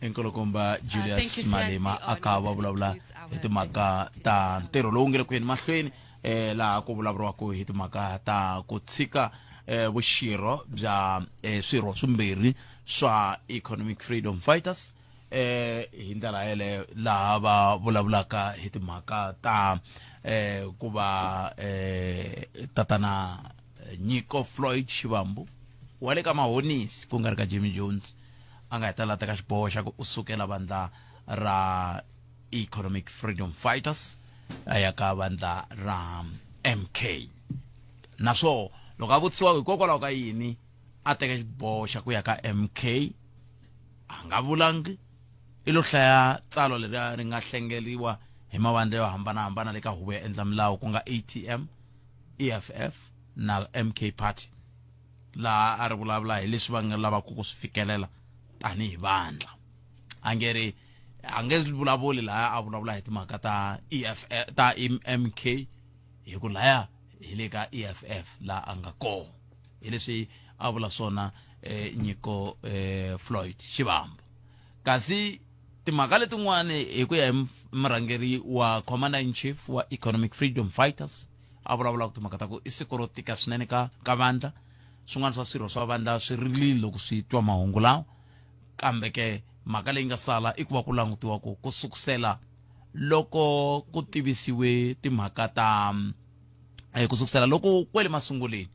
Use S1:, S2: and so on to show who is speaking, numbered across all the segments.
S1: Nkulukumba Julius Malema a kha va vulavula hi timhaka ta ntirho lowu nge le ku yeni mahlweni eh laha ku vulavuriwaka hi timhaka ta ku tshika eh vuxirho bya eh, swirho swimbirhi swa Economic Freedom Fighters eh hi ndlela yeleyo laha va vulavulaka hi timhaka ta eh ku va eh tatana Nyiko Floyd Shivambu wa le ka Mahonisi ku nga ri ka Jimmy Jones a nga hetelela teka xiboho xa ku u sukela vandla ra Economic Freedom Fighters a ya ka vandla ra MK naswo loko a vutisiwa hikokwalaho ka yini a teka xiboho xa ku ya ka MK a nga vulangi i lo hlaya tsalwa leriya ri nga hlengeriwa hi mavandla yo hambanahambana le ka huvo ya endla milawu ku nga ATM EFF na MK Party laha a ri vulavula hi leswi va nga lavaka ku swi fikelela tanihi vandla a nge ri a nge vulavuli laha a vulavula hi timhaka ta EFF ta MK hi ku laya hi le ka EFF laha a nga kona hi leswi a vula swona eh, nyiko eh, Floyd Shivambu kasi timhaka letin'wana hi ku ya hi murhangeri wa commander in chief wa economic freedom fighters a vulavulaka timhaka ta ku i siku ro tika swinene ka ka vandla swin'wana swa swirho swa vandla swi rilile loko swi twa mahungu lawa kambe ke mhaka leyi nga sala i ku va ku langutiwa ku ku sukusela loko ku tivisiwe timhaka ta eh, ku sukusela loko kwele masunguleni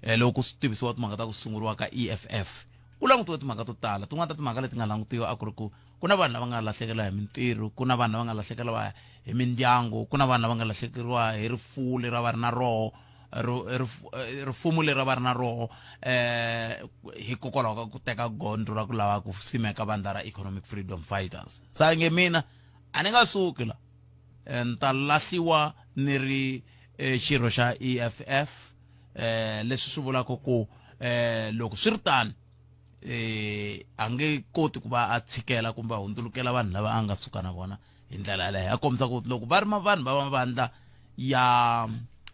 S1: eh, loko ku tivisiwa timhaka ta ku sunguriwa ka EFF ku langutiwe timhaka to tala tin'wana ta timhaka leti nga langutiwa a ku ri ku ku na vanhu lava nga lahlekeriwa hi mintirho ku na vanhu lava nga lahlekeriwa hi mindyangu ku na vanhu lava nga lahlekeriwa hi rifuwo leri a va ri na roho rifumo leri a va ri na roho eh hikokwalaho ka ku teka gondzo ra ku lava ku simeka vandla ra economic freedom fighters sa nge mina a ni nga suki la eh, ni ta lahliwa ni ri eh, xirho xa EFF eh leswi swi vulaka ku eh loko swi ri tano eh a nge koti ku va a tshikela kumbe a hundzulukela vanhu lava a nga suka na vona hi ndlela yaleyo a kombisa ku loko va ri vanhu va mavandla ya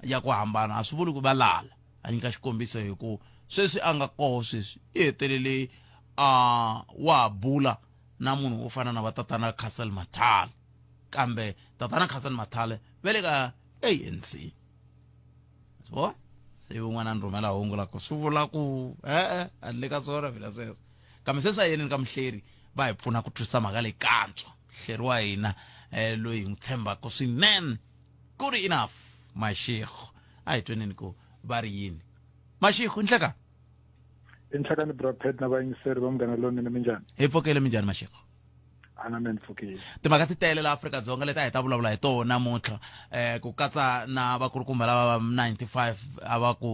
S1: ya ku hambana a swi vuli ku va lala a nyika xikombiso hi ku sweswi a nga koho sweswi i hetelele a wa bula na munhu wo fana na va tatana Castle Mathale kambe tatana Castle Mathale va le ka ANC swi se un'wana a ni rhumela hungu la ku swi vula ku e-e a ni le ka swona mina sweswo kambe sweswi a yeneni ka muhleri va hi pfuna ku twisisa mhaka leyi kantswa muhleri wa hina um loyi hi n'wi tshembaka swinene ku ri enough mashego a hi tweneni ku va ri yini mashego nhleka
S2: inhlekani brapet na vayingiseri va munghana lonene minjhani
S1: hi pfukele minjhani mashego
S2: ana me ni pfukile
S1: timhaka ti tele la Afrika-Dzonga leti a hi ta vulavula hi tona namuntlha eh ku katsa na vakulukumba lava va 95 a va ku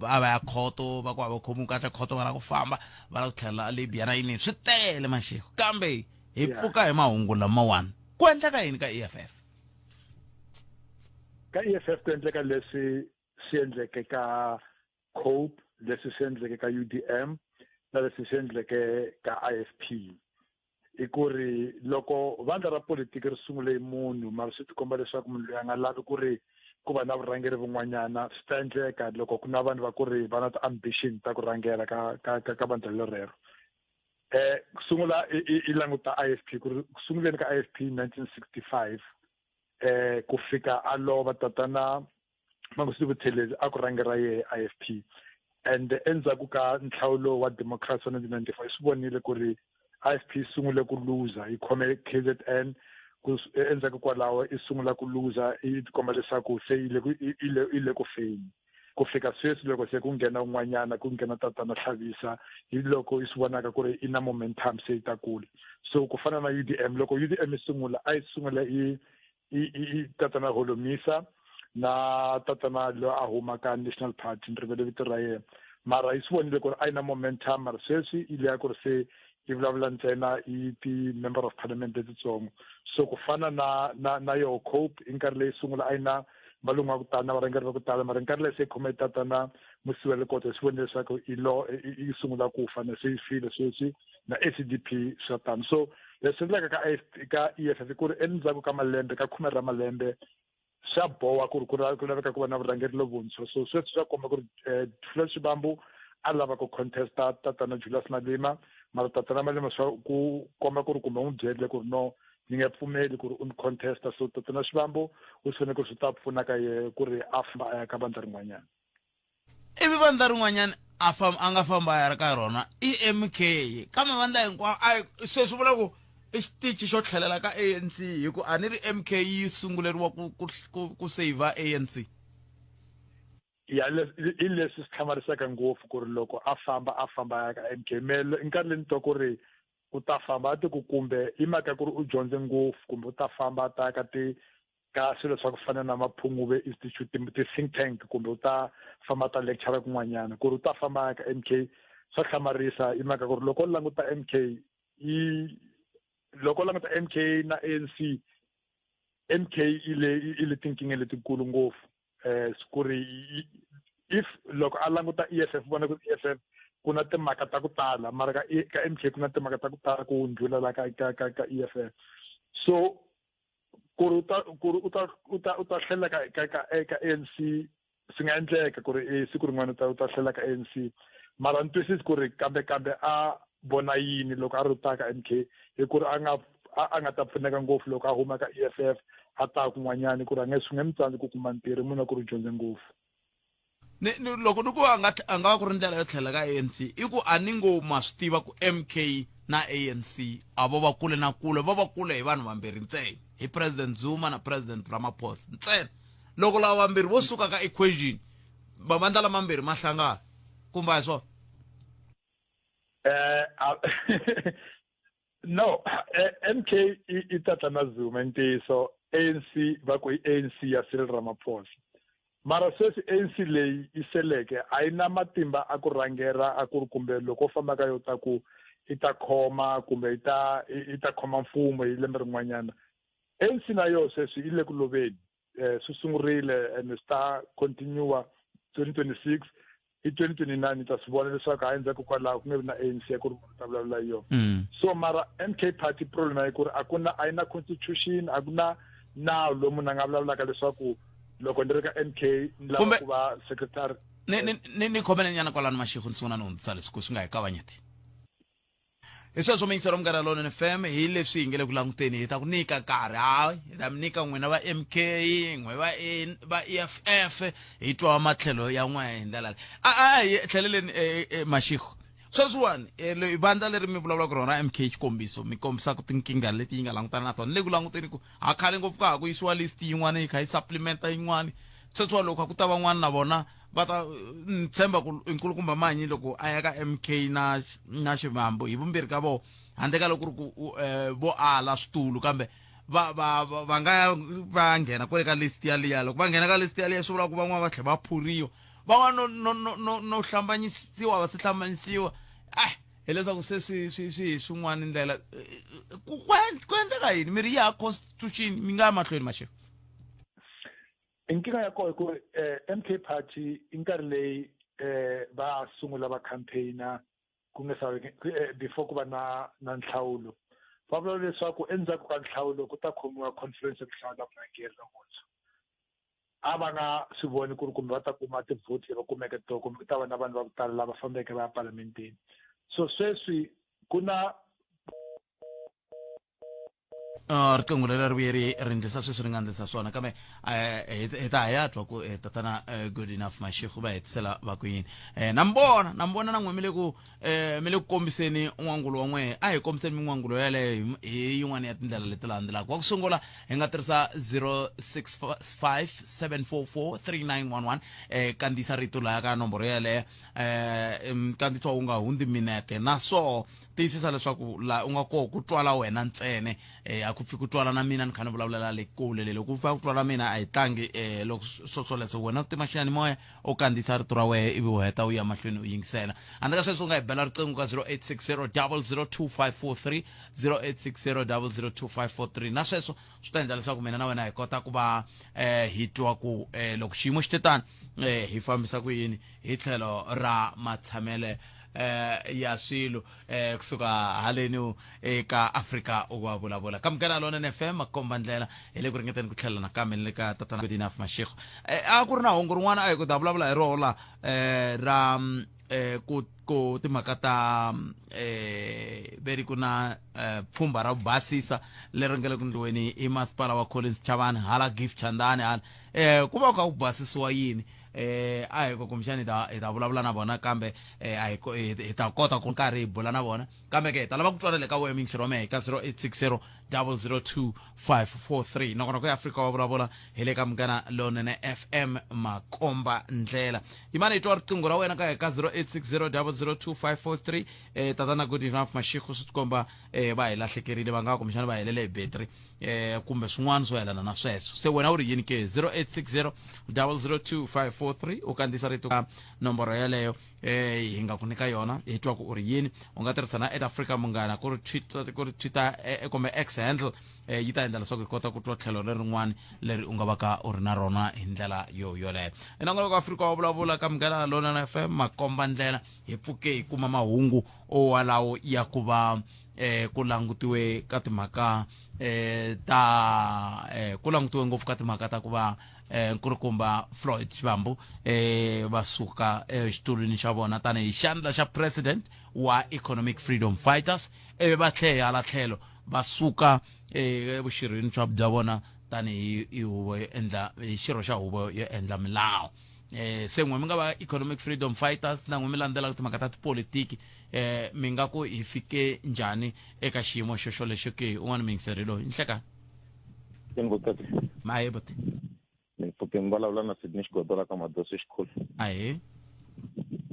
S1: a va ya khoto va ku a va khomiwi kahle khoto va lava ku famba va lava ku tlhelela Libya na yini swi tele maxiko kambe hi pfuka hi mahungu lamawani ku endleka yini ka EFF
S2: ka EFF ku endleka leswi swi endleke ka COPE leswi swi endleke ka UDM na leswi swi endleke ka IFP i ku ri loko vandla ra politiki ri sungule hi munhu mara swi tikomba leswaku munhu loyi a nga lavi ku ri ku va na vurhangeri vin'wanyana swi ta endleka loko ku na vanhu va ku ri va na ti-ambition ta ku rhangela ka ka ka ka vandla lerero eh ku sungula i languta IFP ku ri ku sunguleni ka IFP 1965 eh ku fika a lova tatana Mangosuthu Buthelezi a ku rhangela yehe IFP and endzhaku ka nhlawulo wa democracy wa 1994 i swi vonile ku ri IFP yi sungule ku luza yi khome KZN ku endzhaku kwalaho i sungula ku luza yi tikomba leswaku se yi le ku yi le ku feni ku fika sweswi loko se ku nghena un'wanyana ku nghena tatana Hlabisa hi loko i swi vonaka ku ri i na momentum se yi ta kula so ku fana na UDM loko UDM yi sungula a yi sungula yi i tatana Holomisa na tatana loyi a huma ka National Party ni rivele vito ra yena mara yi swi vonile ku ri a yi na momentum mara sweswi yi leya ku ri se yi vulavula ntsena yi ti-member of parliament letitsongo so ku fana na na na yoho cope hi nkarhi leyi sungula a yi na valungu va ku tala na varhangeri va ku tala mara nkarhi leyi se yi khome tatana Mosiuoa Lekota swi vonile leswaku yi lo yi sungula ku fa na se yi file sweswi na ACDP swa tano so leswi endlaka ka ka EFF ku ri endzhaku ka malembe ka khume ra malembe swa boha ku ri ku ku laveka ku va na vurhangeri lovuntshwa so sweswi swa komba ku ri eh, Floyd Shivambu a lava ku contesta tatana Julius Malema Mara Tatana Malema swa ku komba ku ri kumbe n'wi byele ku ri no, ni nge pfumeli ku ri u ni contesta. So Tatana Shivambu u swi vone ku ri swi ta pfuna ka ye ku ri a famba a ya ka vandla rin'wanyana.
S1: Ivi vandla rin'wanyana a famba a nga famba a ya ka rona i MK. Ka mavandla hinkwawo a se swi vula ku i xitichi xo tlhelela ka ANC, hi ku a ni ri MK yi sunguleriwa ku saver ANC.
S2: Ya, i leswi swi hlamarisaka ngopfu ku ri loko a famba a famba a ya ka MK. Me nkarhi leyi ni twa ku ri u ta famba, a ti ku kumbe i mhaka ku ri u dyondze ngopfu, kumbe u ta famba a ta ya ka ti ka swilo swa ku fana na Maphunguve Institute, ti-think tank, kumbe u ta famba ta lecture kun'wanyana. Ku ri u ta famba ya ka MK swa hlamarisa, i mhaka ku ri loko u languta MK i loko u languta MK na ANC, MK i le tinkinga letikulu ngopfu. Ku ri if loko a languta EFF, vona ku EFF ku na timhaka ta ku tala, mara ka MK ku na timhaka ta ku tala ku ndlhulela ka EFF. So ku ri u ta tlhela ka ANC, swi nga endleka ku ri siku rin'wana u ta tlhela ka ANC, mara ni twisisi ku ri kambe a vona yini loko a ri u ta ka MK, hi ku ri a nga ta pfuneka ngopfu loko a huma ka EFF a ta kun'wanyana, ku ri a nge swi nge mi tsandzi ku kuma ntirho, munhu ku ri dyondze ngopfu.
S1: Ni loko ni ku a nga va ku ri ndlela yo tlhela ka ANC, i ku a ni ngo ma swi tiva ku MK na ANC a vo va kule na kule, va va kule hi vanhu vambirhi ntsena, hi President Zuma na President Ramaphosa ntsena. Loko lava vambirhi vo suka ka equation, mavandla lamambirhi ma hlangana, kumbe a hi swona?
S2: No, MK i tata na Zuma ntiyiso. ANC va ku i ANC ya Cyril Ramaphosa, mara sweswi ANC leyi yi seleke a yi na matimba a ku rhangera, a ku ri kumbe loko u famba ka yo ta ku i ta khoma, kumbe i ta khoma mfumo hi lembe rin'wanyana. ANC na yo sweswi yi le ku loveni. Swi sungurile and swi ta continue 2026, hi 2029 ni ta swi vona leswaku hayi, endzhaku kwalaho ku nge vi na ANC ya ku ri munhu ta vulavula hi yona. So mara MK Party problem yi ku ri a ku na, a yi na constitution, a ku na nawu lowu munhu a nga vulavulaka leswaku loko ni ri ka MK ni lava ku va secretary.
S1: Ni khomele nyana kwalano, Mashego, ni sungula ni hundzisa leswi ku swi nga hi kavanyeti. Hi sweswo, miyingiselo Munghana Lonene FM, hi leswi hi nge le ku languteni. Hi ta ku nyika nkarhi, hayi, hi ta mi nyika n'wina va MK, n'we va EFF, hi twa matlhelo ya n'we hi ndlela leyi. A hi tlheleleni Mashego. Sweswiwani vandla leri mi vulavulaka rona MK, xikombiso mi kombisaka tinkingha leti yi nga langutana na tona, le ku languteni ku ha khale ngopfu ka ha ku yisiwa list yin'wana yi kha yi supplementa yin'wana. Sweswiwa loko ku ta van'wana na vona va ta ni tshemba ku nkulukumba Manyi loko a ya ka MK na Shivambu hi vumbirhi ka vona, handle ka loko ku ri ku vo ala switulu, kambe va nga ya va nghena kwale ka list yaliya. Loko va nghena ka list yaliya, swi vula ku van'wana va tlhela va phuriwa, van'wana no hlambanyisiwa, va se hlambanyisiwa, hileswaku se swi hi swin'wana ndlela ku endleka yini. Mi ri ya constitution, mi nga ya mahlweni, Mashego.
S2: Nkingha ya kona ku MK Party i nkarhi leyi va sungula va campaigna ku nga sa before ku va na nhlawulo, va vula leswaku endzhaku ka nhlawulo ku ta khomiwa conference ya ku hlawula murhangeri lomuntshwa. A va nga swi voni ku ri kumbe va ta kuma tivhoti lava kumeke to, kumbe ku ta va na vanhu va ku tala lava fambeke va ya palamenteni. So sweswi ku na
S1: Riqingho leri ri vuye ri ri ndlisa sweswi ri nga ndlisa swona, kambe hi ta ha ya twa ku Tatana Good Enough Mashego va hetisela va ku yini. Na mi vona, na mi vona na n'we mi le ku kombiseni n'wangulo wa n'wehe. A hi kombiseni min'wangulo yaleyo hi yin'wana ya tindlela leti landzelaka. Wa ku sungula, hi nga tirhisa 065 744 3911. Kandziyisa rito laya ka nomboro yeleyo, kandziyisa wu nga hundzi minete, naswo tiyisisa leswaku la u nga koho ku twala wena ntsene, a ku pfi ku twala na mina ni kha ni vulavulela le kule le. Loko ku pfa ku twala mina, a hi tlangi. Loko swoswoleswo wena u tima xiyanimoya, u kandziyisa rito ra wehe, ivi u heta u ya mahlweni u yingisela. Handle ka sweswo, u nga hi bela riqingho ka 0860 002543, 0860 002543, na sweswo swi ta endla leswaku mina na wena hi kota ku va hi twa ku loko xiyimo xi te tani, hi fambisa ku yini hi tlhelo ra matshamele ya swilo kusuka haleni eka Afrika wa Vulavula. Ka Munghana Lonene FM, makomba ndlela, hi le ku ringeteni ku tlhela nakambe ni le ka Tatana Good Enough Mashego. A ku ri na hungu rin'wana a hi ku ta vulavula hi roho la ra eh ku ku timhaka ta eh veri ku na eh, pfhumba ra basisa leri nga le ku ndliweni hi masipala wa Collins Chavani hala Gift Chandani hala eh ku va ku kha ku basisiwa yini eh a hi ko kumbexani hi ta hi ta vulavula na vona kambe eh a hi hi ta kota ku nkarhi hi bula na vona kambe ke hi ta lava ku twa na le ka wena mixero wa mehe ka 0860 002 543 nongonoko ya Afrika wa vulavula hi le ka Munghana Lonene FM makomba ndlela yimani hi twa riqingho ra wena ka ka 0860 002 543 eh tatana good enough Mashiko swi tikomba eh va hi lahlekerile va nga kumbexana va helele hi battery eh kumbe swin'wana swo yelana na sweswo se wena u ri yini ke 0860 002 543 u kandziyisa rito ka nomboro yeleyo eh hi nga ku nyika yona hi twa ku u ri yini u nga tirhisa na at Africa Munghana ku ri Twitter ku ri Twitter eh, kumbe X handle eh, yi ta endla leswaku hi kota ku twa tlhelo lerin'wana leri u nga va ka u ri na rona hi ndlela yo yoleyo enongonoko Afrika wa vulavula ka Munghana Lonene FM makomba ndlela hi pfuke hi kuma mahungu owalawo ya ku va eh ku langutiwe ka timhaka eh ta eh ku langutiwe ngopfu ka timhaka ta ku va eh nkulukumba Floyd Shivambu eh va suka exitulwini xa vona tanihi xandla xa president wa Economic Freedom Fighters ivi va tlhe hala tlhelo va suka evuxirhweni bya bya vona tanihi hi huvo yo endla hi xirho xa huvo yo endla milawu eh se n'we mi nga va economic freedom fighters na n'we mi landzelaka timhaka ta tipolitiki eh mi nga ku hi fike njhani eka xiyimo xo xolexo ke un'wana muyingiseri loyi nhlekani mahe buti
S3: ni pfuke ni vulavula na Sydney Xigodola ka Madosi Xikhulu
S1: ahee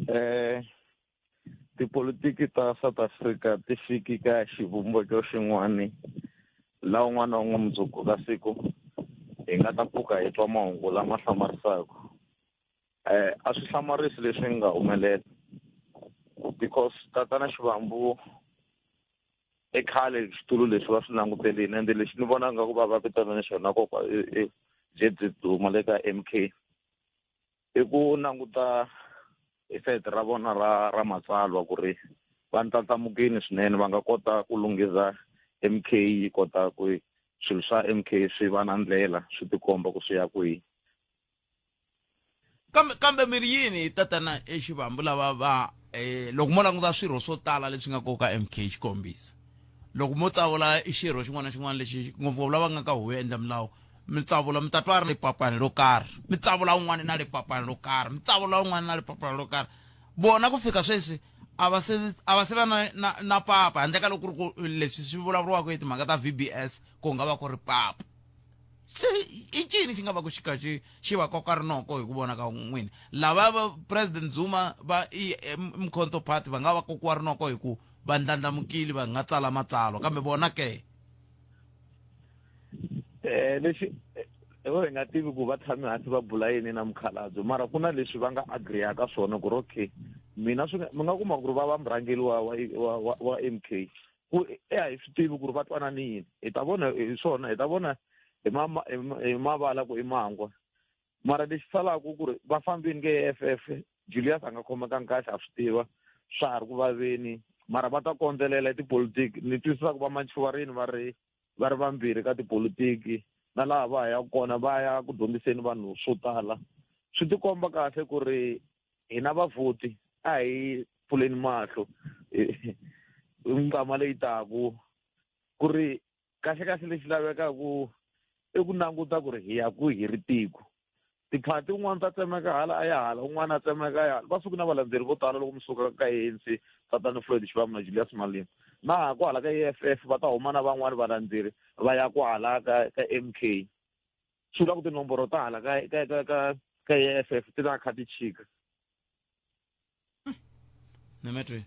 S3: eh Tipolitiki ta South Africa ti fiki ka xivumbeko xin'wani la un'wana na un'wana mundzuku ka siku hi nga ta pfuka hi twa mahungu lama hlamarisaka. A swi hlamarisi leswi nga humelela because tatana Shivambu i khale xitulu lexi va swi langutelini ende lexi ni vona nga ku va va vitana xona kokwa i J_J Duma le ka M_K. I ku languta hi sayiti ra vona ra ra matsalwa ku ri va ndlandlamukile swinene va nga kota ku lunghiza M_K yi kota ku swilo swa M_K swi va na ndlela swi tikomba ku swi ya kwihi.
S1: Kambe kambe mi ri yini hi tatana eXivambu lava va eh, loko mo languta swirho swo tala leswi nga koka MK xikombiso loko mo tsavula xirho xin'wana na xin'wana lexi ngopfungopfu lava nga ka huvo yo endla milawu mi tsavula mi ta twa ri papani ro karhi mi tsavula un'wana na le papani ro karhi mi tsavula un'wana na le papani ro karhi vona ku fika sweswi a va se a va se va na na, na papa handle ka loko ku ri ku leswi swi vulavuriwaka hi timhaka ta VBS ku nga va ku ri papa se i cini xi nga va ku xi kha xi xi va koka rinoko hi ku vona ka n'wina lava va president Zuma va i Mkhonto Party va nga va kokiwa rinoko hi ku va ndlandlamukile va nga tsala matsalwa kambe vona ke
S3: Eh lexi vo hi nga tivi ku va tshame hansi va bula yini na mukhalabye mara ku na leswi va nga agree ka swona ku ri okay mina swi mi nga kuma ku ri va va murhangeri wa wa wa wa M_K ku e a hi swi tivi ku ri va twanani yini hi ta vona hi swona hi ta vona hi ma hi mavala ku i mangwa mara lexi salaku ku ri va fambini ka E_F_F Julius a nga khomekangi kahle ha swi tiva swa ha ri ku vaveni mara va ta kondzelela tipolotiki ni twisisa ku va manchuvarini va ri va ri vambirhi ka tipolotiki na laha va ya kona va ya ku dyondziseni vanhu swo tala swi tikomba kahle ku ri hina vavhoti a hi pfuleni mahlo nkama leyi taku ku ri kahle kahle lexi lavekaku i ku languta ku ri hi ya kwihi hi ri tiko tiphati un'wana ta tsemeka hala a ya hala un'wana a tsemeka ya hala va suke na valandzeri vo tala loko mi suka ka ANC tatana Floyd Shivambu na Julius Malema na ha kwahala ka E_F_F va ta huma na van'wani valandzeri va ya kwahala ka ka M_K swi vula ku tinomboro ta hala ka ka ka ka ka E_F_F ti ta kha ti chika.
S1: Nemetri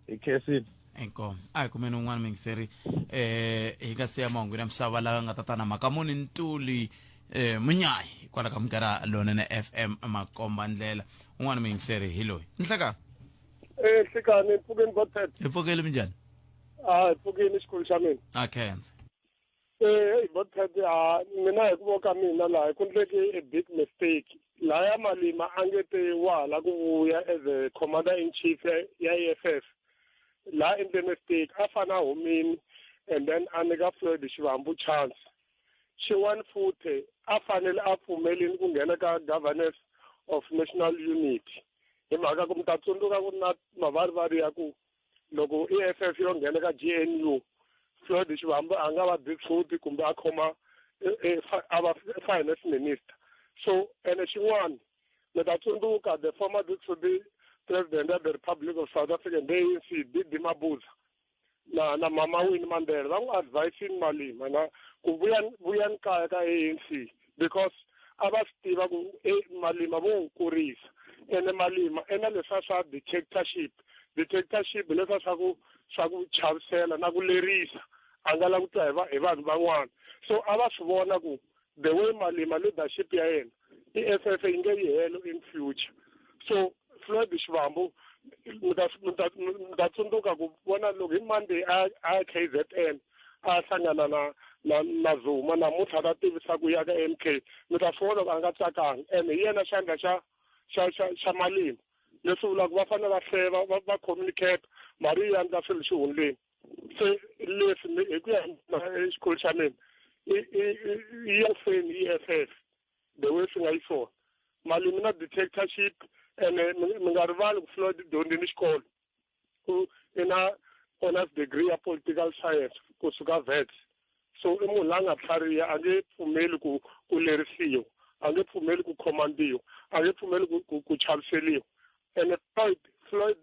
S3: hi khensile
S1: inkomu a hi kumeni un'wana mingiseri eh hi nga siya mahungu ya misava lawa nga tatana makamuni ntuli eh munyayi kwala ka mugara lonene FM makomba ndlela un'wana mingiseri hi loyi nhleka
S4: Eh hlekani hi pfukeni Bothet.
S1: hi pfukeli minjhani
S4: Ah hi pfukeni xikolo xa mina.
S1: a khensa
S4: Eh hey Bothet ah mina hi ku voka mina laha ku ndleke a big mistake. Laya Malima a nge te wa ha la ku vuya as a commander in chief ya EFF. La endle mistake a fana a humini and then a nyika Floyd Shivambu chance. Xin'wana futhi a fanele a pfumelini ku nghena ka governance of national unity. Hi mhaka ku mi ta tsundzuka ku na mavarivari ya ku loko EFF yo nghena ka GNU, Floyd Shivambu a nga va deputy kumbe a khoma a va finance minister. So ene xin'wana mi ta tsundzuka the former deputy president of the Republic of South Africa, the ANC, DD Mabuza na mama Winnie Mandela va n'wi advisini Malima na ku vuya vuyani kaya ka ANC, because a va swi tiva ku e Malima vo n'wi kurisa. Ene Malima i na leswiya swa dictatorship. Dictatorship leswiya swa ku chavisela na ku lerisa, a nga lavi ku twa hi vanhu van'wana. So a va swi vona ku the way Malima leadership ya yena, EFF yi nge yi helo in future. So Floyd Shivambu, mi ta tsundzuka ku vona loko hi Monday a KZN a hlangana na Zuma, namuntlha ta tivisa ku ya ka MK. Mi ta swi vona ku a nga tsakanga, ene hi yena xandla xa Malima, leswi vulaka va fanele va hleva va communicate mari yi endla swilo xihundleni. Se leswi hi ku ya xikolo xa mina i ya feni EFF the way swi nga yi swona. Malimi na dictatorship, ene mi nga rivali ku Floyd dyondzini xikolo, ku i na honors degree ya political science kusuka Wits. So i munhu la nga tlhariha, a nge pfumeli ku lerisiwa, a nge pfumeli ku commandiwa, a nge pfumeli ku chaviseliwa. Ene Floyd,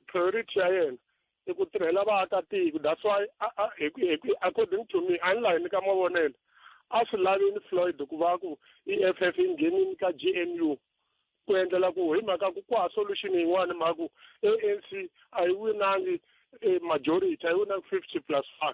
S4: priority ya yena i ku tirhela vaakatiko. That's why according to me, a ni laha nyika mavonelo, a swi lavini Floyd ku va ku EFF yi nghenini ka GNU ku endlela ku hi mhaka ku ha solution yin'wana, mhaka ku ANC a yi winangi majority, a yi winangi 50 plus 1.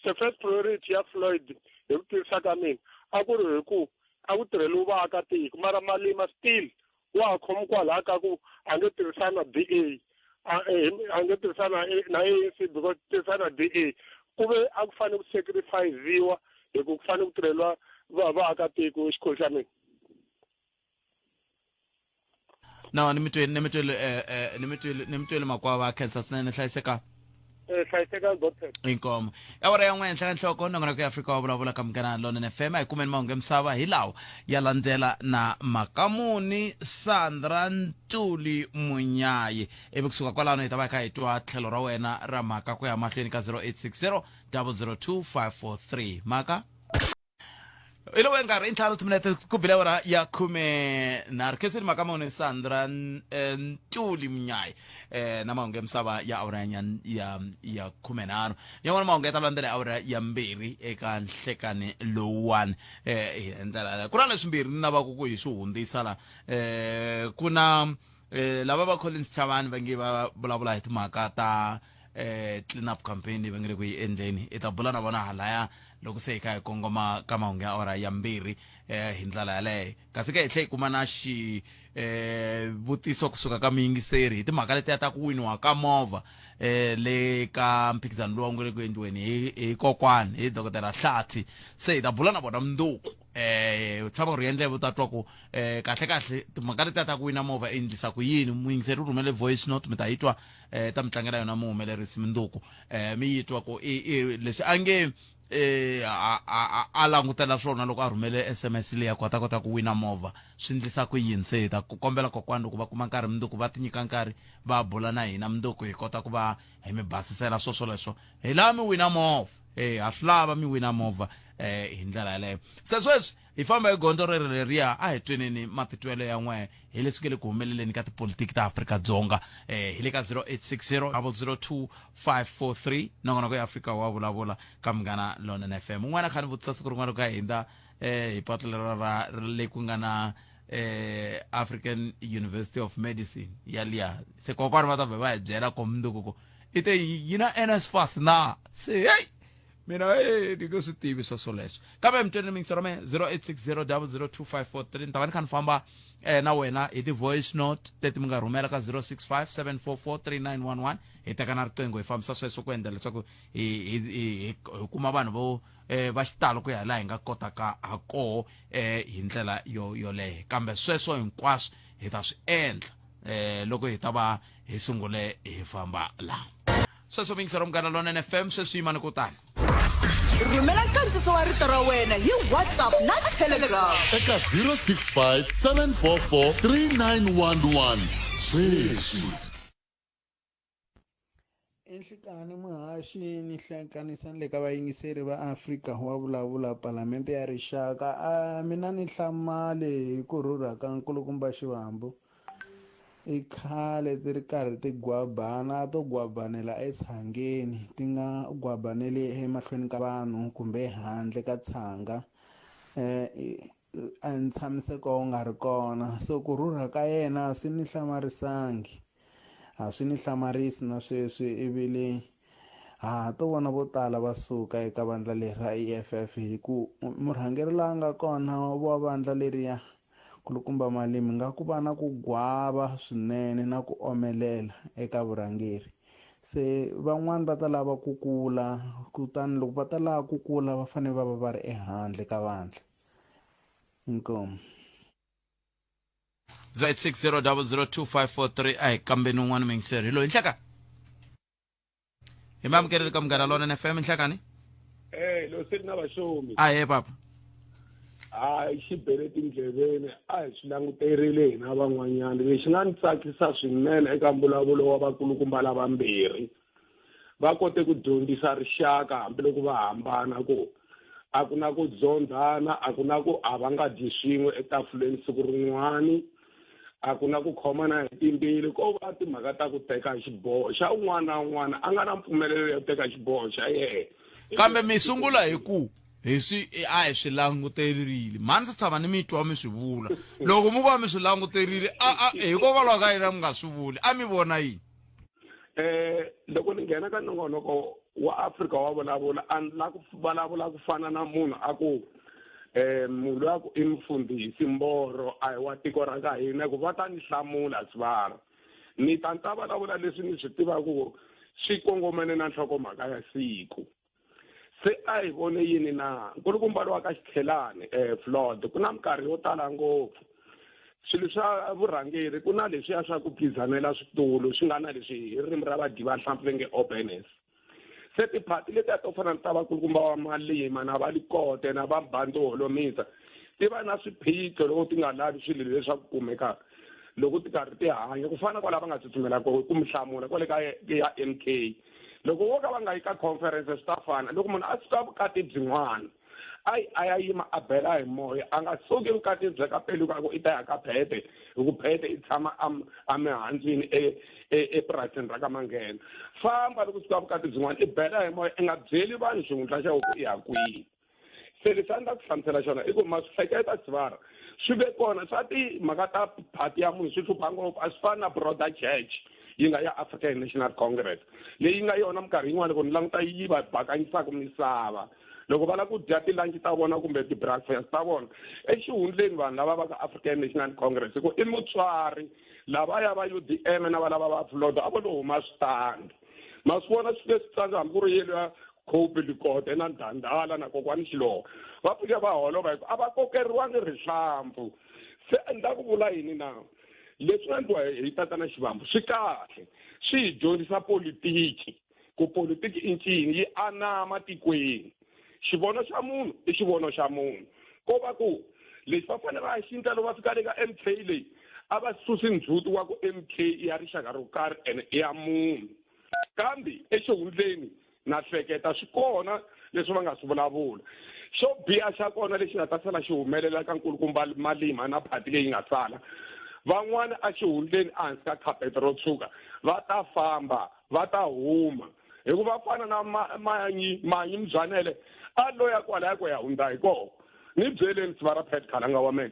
S4: Se first priority ya Floyd, hi ku tivisa ka mina, a ku ri hi ku a ku tirheliwi vaakatiko. Mara Malima still wa ha khomi kwalaya ka ku a nge tirhisana DA, a nge tirhisana na ANC, because tirhisana DA ku ve a ku fanele ku sacrifice-iwa hi ku fanele ku tirheliwa vaakatiko. Xikolo xa mina.
S1: No, ni mi twile, ni mi twile makwava. Khensa swinene, hlayiseka.
S4: Hlayiseka, Godfrey.
S1: Inkomo. Awara ya 1 henhla ka nhloko, nongonoko ya Afrika wa vulavula ka Munghana Lonene FM. A hi kumeni mahungu ya misava hi lawa ya landzela na Makamuni Sandra Ntuli Munyayi, ivi kusuka kwalano hi ta va hi kha hi twa tlhelo ra wena ra mhaka ku ya mahlweni ka 0860 002 543. Mhaka i lowu nkarhi i 5 timinete ku bile awara ya 13. Khenseni Makamuni Sandra Ntuli Munyayi na mahungu ya misava ya awara ya 13. Yan'wana mahungu ya ta landzela awara ya 2 eka nhlekani lowuwani. Hi ndlela yaleyo ku na leswimbirhi ni lavaku ku hi swi hundzisa la. Ku na lava va Collins Chavani va nge va vulavula hi timhaka ta clean up campaign leyi va nge le ku yi endleni. I ta bula na vona halaya loko se hi kha hi kongoma ka mahungu ya awara ya 2 hi ndlela yaleyo. Kasi ke hi tlhe hi kuma na xi vutiso kusuka ka muyingiseri hi timhaka letiya ta ku winiwa ka movha le ka mphikizano lowu nga le ku endliweni hi kokwani hi Dokodela Hlathi. Se hi ta bula na vona mundzuku. Tshama ku ri endleve u ta twa ku kahle kahle timhaka letiya ta ku wina movha i endlisa ku yini. Muyingiseri u rhumele voice note, mi ta yi twa, ta mi tlangela yona muhumelerisi mundzuku, mi yi twa ku i leswi a nge a langutela swona loko a rhumele SMS leyi ku a ta kota ku wina movha swi endlisa ku yini. Se hi ta ku kombela kokwani loko va kuma nkarhi mundzuku va ti nyika nkarhi va bula na hina mundzuku, hi kota ku va hi mi basisela swo swoleswo. Hi lava mi wina movha, ha swi lava mi wina movha hi ndlela yaleyo. Se sweswi hi famba hi gondzo rero leriya. A hi tweneni matitwelo ya n'we hi leswi nge le ku humeleleni ka tipolitiki ta Afrika-Dzonga. Hi le ka 0860 002 543, nongonoko ya Afrika wa vulavula ka Munghana Lonene FM. Un'wana kha ni vutisa siku rin'wana loko a hindza hi patu lero ra le ku nga na African University of Medicine yaliya, se kokwani va ta vhe va hi byela ko mundzuku ku i te yi na NSFAS na. Se hey, mina ni nge swi tivi swo swoleswo, kambe mi twene mingisero me 0860 002 543. Ni ta va ni kha ni famba na wena hi ti-voice note teti mi nga rhumela ka 065 744 3911. Hi teka na riqingho hi fambisa sweswo ku endla leswaku hi kuma vanhu vo va xitalo ku ya laha hi nga kotaka ha koho hi ndlela yo yoleyo. Kambe sweswo hinkwaswo hi ta swi endla loko hi ta va hi sungule hi famba laha. Sweswo mingisero Munghana Lonene FM, sweswi yimani kutani
S5: Rhumela nkandziso wa rito ra wena hi WhatsApp na Telegram
S6: eka 065 744 3911. Sweswi.
S7: Enhlikani muhaxi ni hlanganisa ni le ka vayingiseri va Afrika wa vulavula Palamende ya Rixaka a mina ni hlamale hi ku rhurha ka nkulukumba Xivambu i khale ti ri karhi ti gwabana to gwabanela etshangeni ti nga gwabaneli emahlweni ka vanhu kumbe handle ka tshanga um ntshamiseko wu nga ri kona so ku rhurha ka yena swi ni hlamarisangi a swi ni hlamarisi na sweswi ivile ha to vona vo tala va suka eka vandla leri ra EFF hi ku murhangeri la nga kona wa vandla leriya kulukumba malimi nga ku va na ku gwava swinene na ku omelela eka vurhangeri se van'wani va ta lava ku kula kutani loko va ta lava ku kula va fanele va va va ri ehandle ka vandla inkomu
S1: 0860002543 a hi kambeni un'wana muyingiseri hi loyi nhleka hi mi amukeleli ka munghana lonene fm nhlekani
S4: Eh, lo se na vaxomi.
S1: Ahe papa.
S4: Hayi xi bele tindleveni a hi swi languterile hina van'wanyana lexi nga ni tsakisa swinene eka mbulavulo wa vakulukumba lavambirhi va kote ku dyondzisa rixaka hambiloko va hambana ku a ku na ku dzondhana a ku na ku a va nga dyi swin'we etafuleni siku rin'wani a ku na ku khomana hi timbilu ko va timhaka ta ku teka xiboho xa un'wana na un'wana a nga na mpfumelelo ya ku teka xiboho xa yena
S1: kambe mi sungula hi ku hi swi a hi swi languterile mhani ndzi tshama ni mi twa mi swi vula loko mi va mi swi languterile a a hikokwalaho ka yina mi nga swi vuli a mi vona yini
S4: eh loko ni nghena ka nongonoko wa Afrika wa vulavula a ni la ku vulavula ku fana na munhu a ku eh munhu loyi a ku i mufundhisi mboro a hi wa tiko ra ka hina ku va ta ni hlamula sivara ni ta ni ta vulavula leswi ni swi tivaka ku swi kongomene na nhlokomhaka ya siku se a hi vone yini na nkulukumba lowa ka xikhelani um flood ku na minkarhi yo tala ngopfu swilo swa vurhangeri ku na leswiya swa ku phizanela switulu swi nga na leswi hi ririmi ra vadyi va nhlampfi va nge openness se tiphati letiya to fana na ta vakulukumba va malima na va likote na va bandzo holomisa ti va na swiphiqo loko ti nga lavi swilo leswaku kumekaka loko ti karhi ti hanya ku fana kwala va nga tsutsumela ku mi hlamula kwale ka ya M K loko wo ka va nga yi ka conference swi ta fana loko munhu a suka vukati byin'wana a yi a ya yima a bela hi moya a nga suki vukati bya ka pelu ka ku i ta ya ka phete hi ku phete i tshama emihandzwini e, e, epurasini ra ka manghena famba loko suka vukati byin'wana i bela hi moya i nga byeli vanhu xihundla xa ku i ya kwihi se leswi a ni ta ku hlamusela xona i ku ma swi hleketa sivara swi ve kona swa timhaka ta phati ya munhu swi hlupha ngopfu a swi fani na broader church yi nga ya African National Congress leyi nga yona minkarhi yin'wana loko ni languta yi va bakanyisaka misava loko va lava ku dya ti-lunch ta vona kumbe ti-breakfast ta vona exihundleni vanhu lava va ka African National Congress hi ku i mutswari lavaya va U_D_M na valava va flood a vo lo huma switandi ma swi vona swi leswi tsandza hambi ku ri yelo ya Cope Likote na Ndhandhala na kokwani Xiloho va fike va holova hi ku a va kokeriwangi rihlampfu se ni ku vula yini na leswi nga endliwa hi tatana Xivambu swi kahle swi hi dyondzisa politiki ku politiki i ncini yi anama tikweni xivono xa munhu i xivono xa munhu ko va ku lexi va fanele va xi endla loko va fika le ka M_K leyi a va susi ndzhuti wa ku M_K i ya rixaka ro karhi ene i ya munhu kambe exihundleni na hleketa swi kona leswi va nga swi vulavula xo biha xa kona lexi nga ta sala xi humelela ka nkulukumba malima na phati leyi nga sala van'wana exihundleni ehansi ka khapete ro tshuka va ta famba va ta huma hikuva fana na manyi manyi mubyanele a loya kwalaya ku ya hundza hi kona ni byeleni siva ra pet khalanga wa mina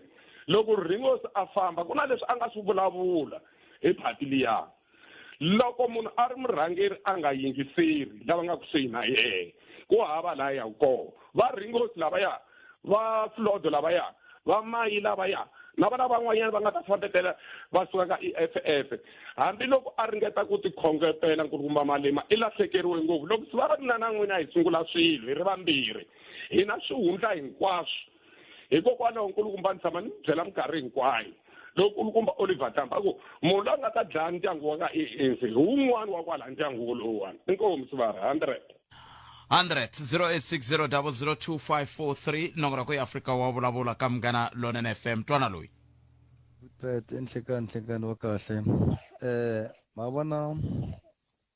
S4: loko ringosi a famba ku na leswi a nga swi vulavula hi phati liya loko munhu a ri murhangeri a nga yingiseri lava nga kusuhi na yena ku hava laha ya kona va ringosi lavaya va flodo lavaya va mayi lavaya na vana van'wanyana va nga ta fambetela va suka ka E_F_F hambiloko a ringeta ku tikhongetela nkulukumba Malema i lahlekeriwe ngopfu loko siva ra mina na n'wina hi sungula swilo hi ri vambirhi hi na swihundla hinkwaswo hikokwalaho nkulukumba ni tshama ni byela minkarhi hinkwayo loko kulukumba Oliver Tambo a ku munhu loyi a nga ta dlaya ndyangu wa ka ANC hi wun'wana wa kwala ndyangu wolowuwani inkomu sivara 100
S1: 100 0860002543 nongonoko ya Afrika wa vulavula ka Munghana Lonene FM twana loyi.
S6: Pet enhlekani nhlekani wa kahle eh ma vona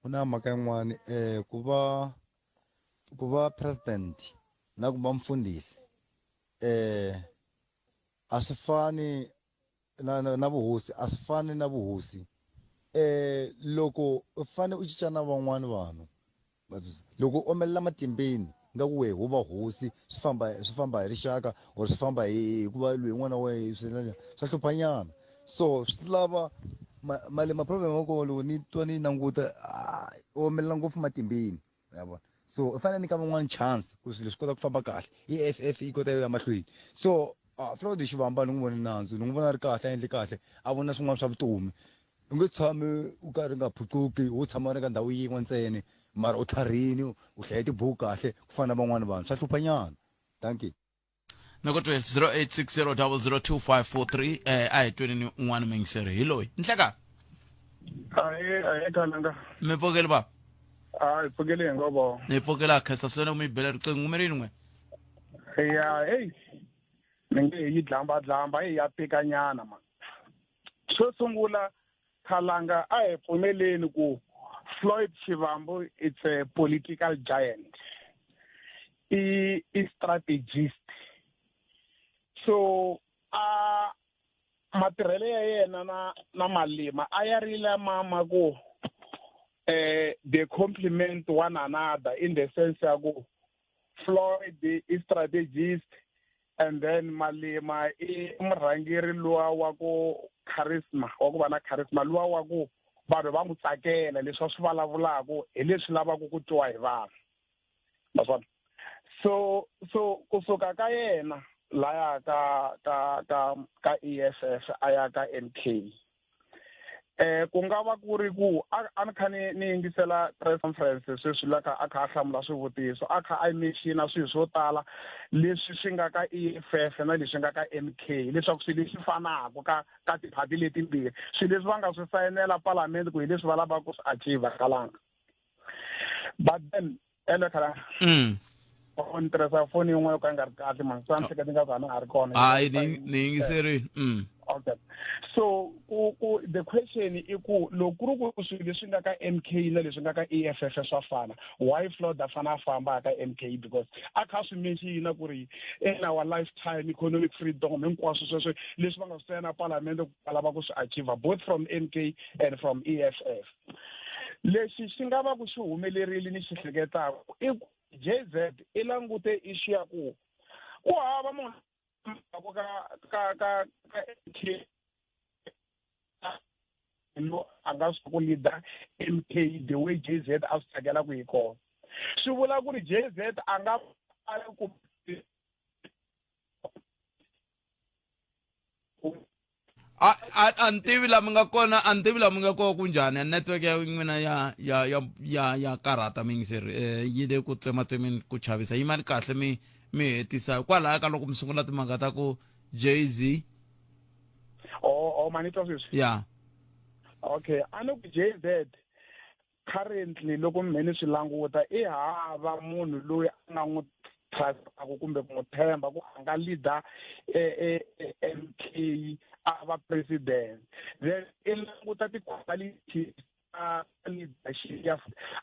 S6: ku na mhaka yin'wani eh ku va ku va president na ku va mfundhisi eh a swi fani na, na, na vuhosi a swi fani na vuhosi eh loko u fane u cinca na van'wani vanhu loko u omelela matimbeni nga ku wehe wo va hosi swi famba swi famba hi rixaka or swi famba hi hikuva loyi n'wana wa wehe swi endla njhani swa hluphanyana so swi lava mali ma problem wa kona loko ni twa ni languta u omelela ngopfu matimbeni ya vona so u fanele nyika van'wana chance ku swilo swi kota ku famba kahle E_F_F yi kota yi ya mahlweni so Floyd Shivambu a ni n'wi voni nandzu ni n'wi vona a ri kahle a endle kahle a vona swin'wana swa vutomi u nge tshami u karhi u nga phuquki wo tshama u ri ka ndhawu yin'we ntsena mara u tlharihini u hlaye tibuku kahle ku fana na van'wana vanhu swa hluphanyana dankie.
S1: Noko 12 0860002543 eh a hi tweni un'wana mingiseri hi loyi nhleka
S8: ahe ahe khalanga
S1: mi pfukeli ba
S8: a hi pfukeli hi ngovo
S1: ni pfukela khensa swinene ku mi bela riqingho mi rini n'we
S8: ya hey ni nge yi dlamba dlamba yi ya tikanyana man xo sungula khalanga a hi pfumeleni ku Floyd Shivambu it's a political giant i i strategist so a matirhelo ya yena na na Malema a ya ri lama ma ku eh they complement one another in the sense ya ku Floyd i strategist and then Malema i murhangeri luwa wa ku charisma wa ku va na charisma luwa wa ku vanhu va n'wi tsakela leswi a swi vulavulaka hi leswi lavaka ku twiwa hi vanhu naswona so so kusuka ka yena laya ka ka ka ka EFF a ya ka MK eh ku nga va ku ri ku a ni kha ni ni yingisela press conference sweswi la kha a kha a hlamula swivutiso a kha a mention swilo swo tala leswi swi nga ka EFF na leswi nga ka MK leswaku swilo leswi fanaka ka ka tiphati letimbirhi swilo leswi va nga swi sayinela palamende ku hi leswi va lavaka ku swi achieve kalanga but then ene khala ni tirhisa foni yin'wana yo ka yi nga ri kahle mani swa ni hleketa nga ku a na ha ri kona
S1: hayi ni ni yingiserile
S8: okay so ku ku the question i ku loko ku ri ku swilo leswi nga ka MK na leswi nga ka EFF swa fana why Floyd a fana a famba ka MK because a kha swi mention ku ri in our lifetime economic freedom hinkwaswo sweswo leswi va nga swi sayina palamende ku va lava ku swi achieve both from MK and from EFF lexi xi nga va ku xi humelerile ni xi hleketaka i ku JZ i langute issue ya ku ku hava munhu ka ka ka ka MK lo a nga swi ku leader MK the way JZ a swi tsakelaka hi kona swi vula ku ri JZ a nga ku
S1: a a a ni tivi la mi nga kona a ni tivi la mi nga kona ku njhani network ya n'wina ya ya ya ya ya karhata miyingiseri eh yi le ku tsematsemeni ku chavisa yimani kahle mi mi hetisa kwalaya ka loko mi sungula timhaka ta ku Jay-Z
S8: oh oh mani twa sweswi
S1: ya
S8: okay a ni ku Jay-Z currently loko mhe ni swi languta i hava munhu loyi a nga n'wi trustaka kumbe ku n'wi tshemba ku a nga leader MK a va president then i languta ti-qualities ta leadership ya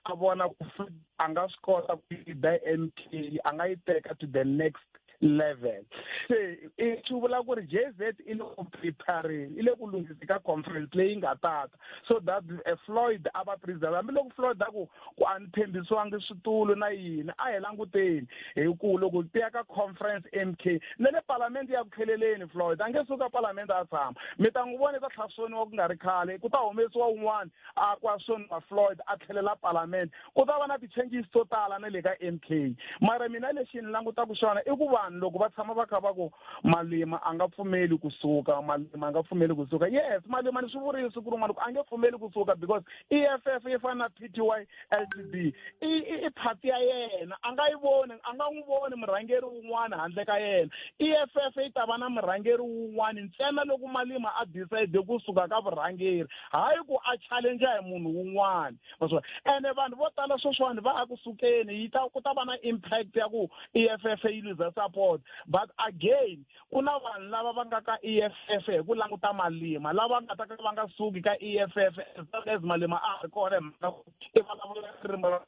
S8: a vona ku a nga swi kota ku leader MK a nga yi teka to the next level se i swi vula ku ri JZ i le ku preparing i le ku lunghisi ka conference leyi nga tata so that eh, Floyd a va president hambiloko Floyd a ku ku a ni tshembisiwangi switulu na yini a hi languteni hi ku loko ti ya ka conference MK na le palamende ya ku tlheleleni Floyd a nge suka palamende a tshama mi ta n'wi vona ta tlhasoniwa ku nga ri khale ku ta humesiwa un'wana a ku a soniwa Floyd a tlhelela palamende ku ta va na ti-changes to tala na le ka MK mara mina lexi ni langutaka xona i ku vanhu loko va tshama va kha va ku Malema a nga pfumeli kusuka Malema a nga pfumeli kusuka yes Malema ni swi vurile siku rin'wana ku a nge pfumeli kusuka because EFF yi fana na PTY LTD i i party ya yena a nga yi voni a nga n'wi voni murhangeri wun'wana handle ka yena EFF yi ta va na murhangeri wun'wana ntsena loko Malema a decide kusuka ka vurhangeri hayi ku a challenge hi munhu wun'wana ma ene vanhu vo tala sweswiwani va ya ku sukeni yi ta ku ta va na impact ya ku EFF yi luza support. support but again ku na vanhu lava va nga ka EFF hi ku languta Malima lava nga ta ka va nga suki ka EFF as long as Malima a ha ri kona hi mhaka ku i vulavula ririmi ra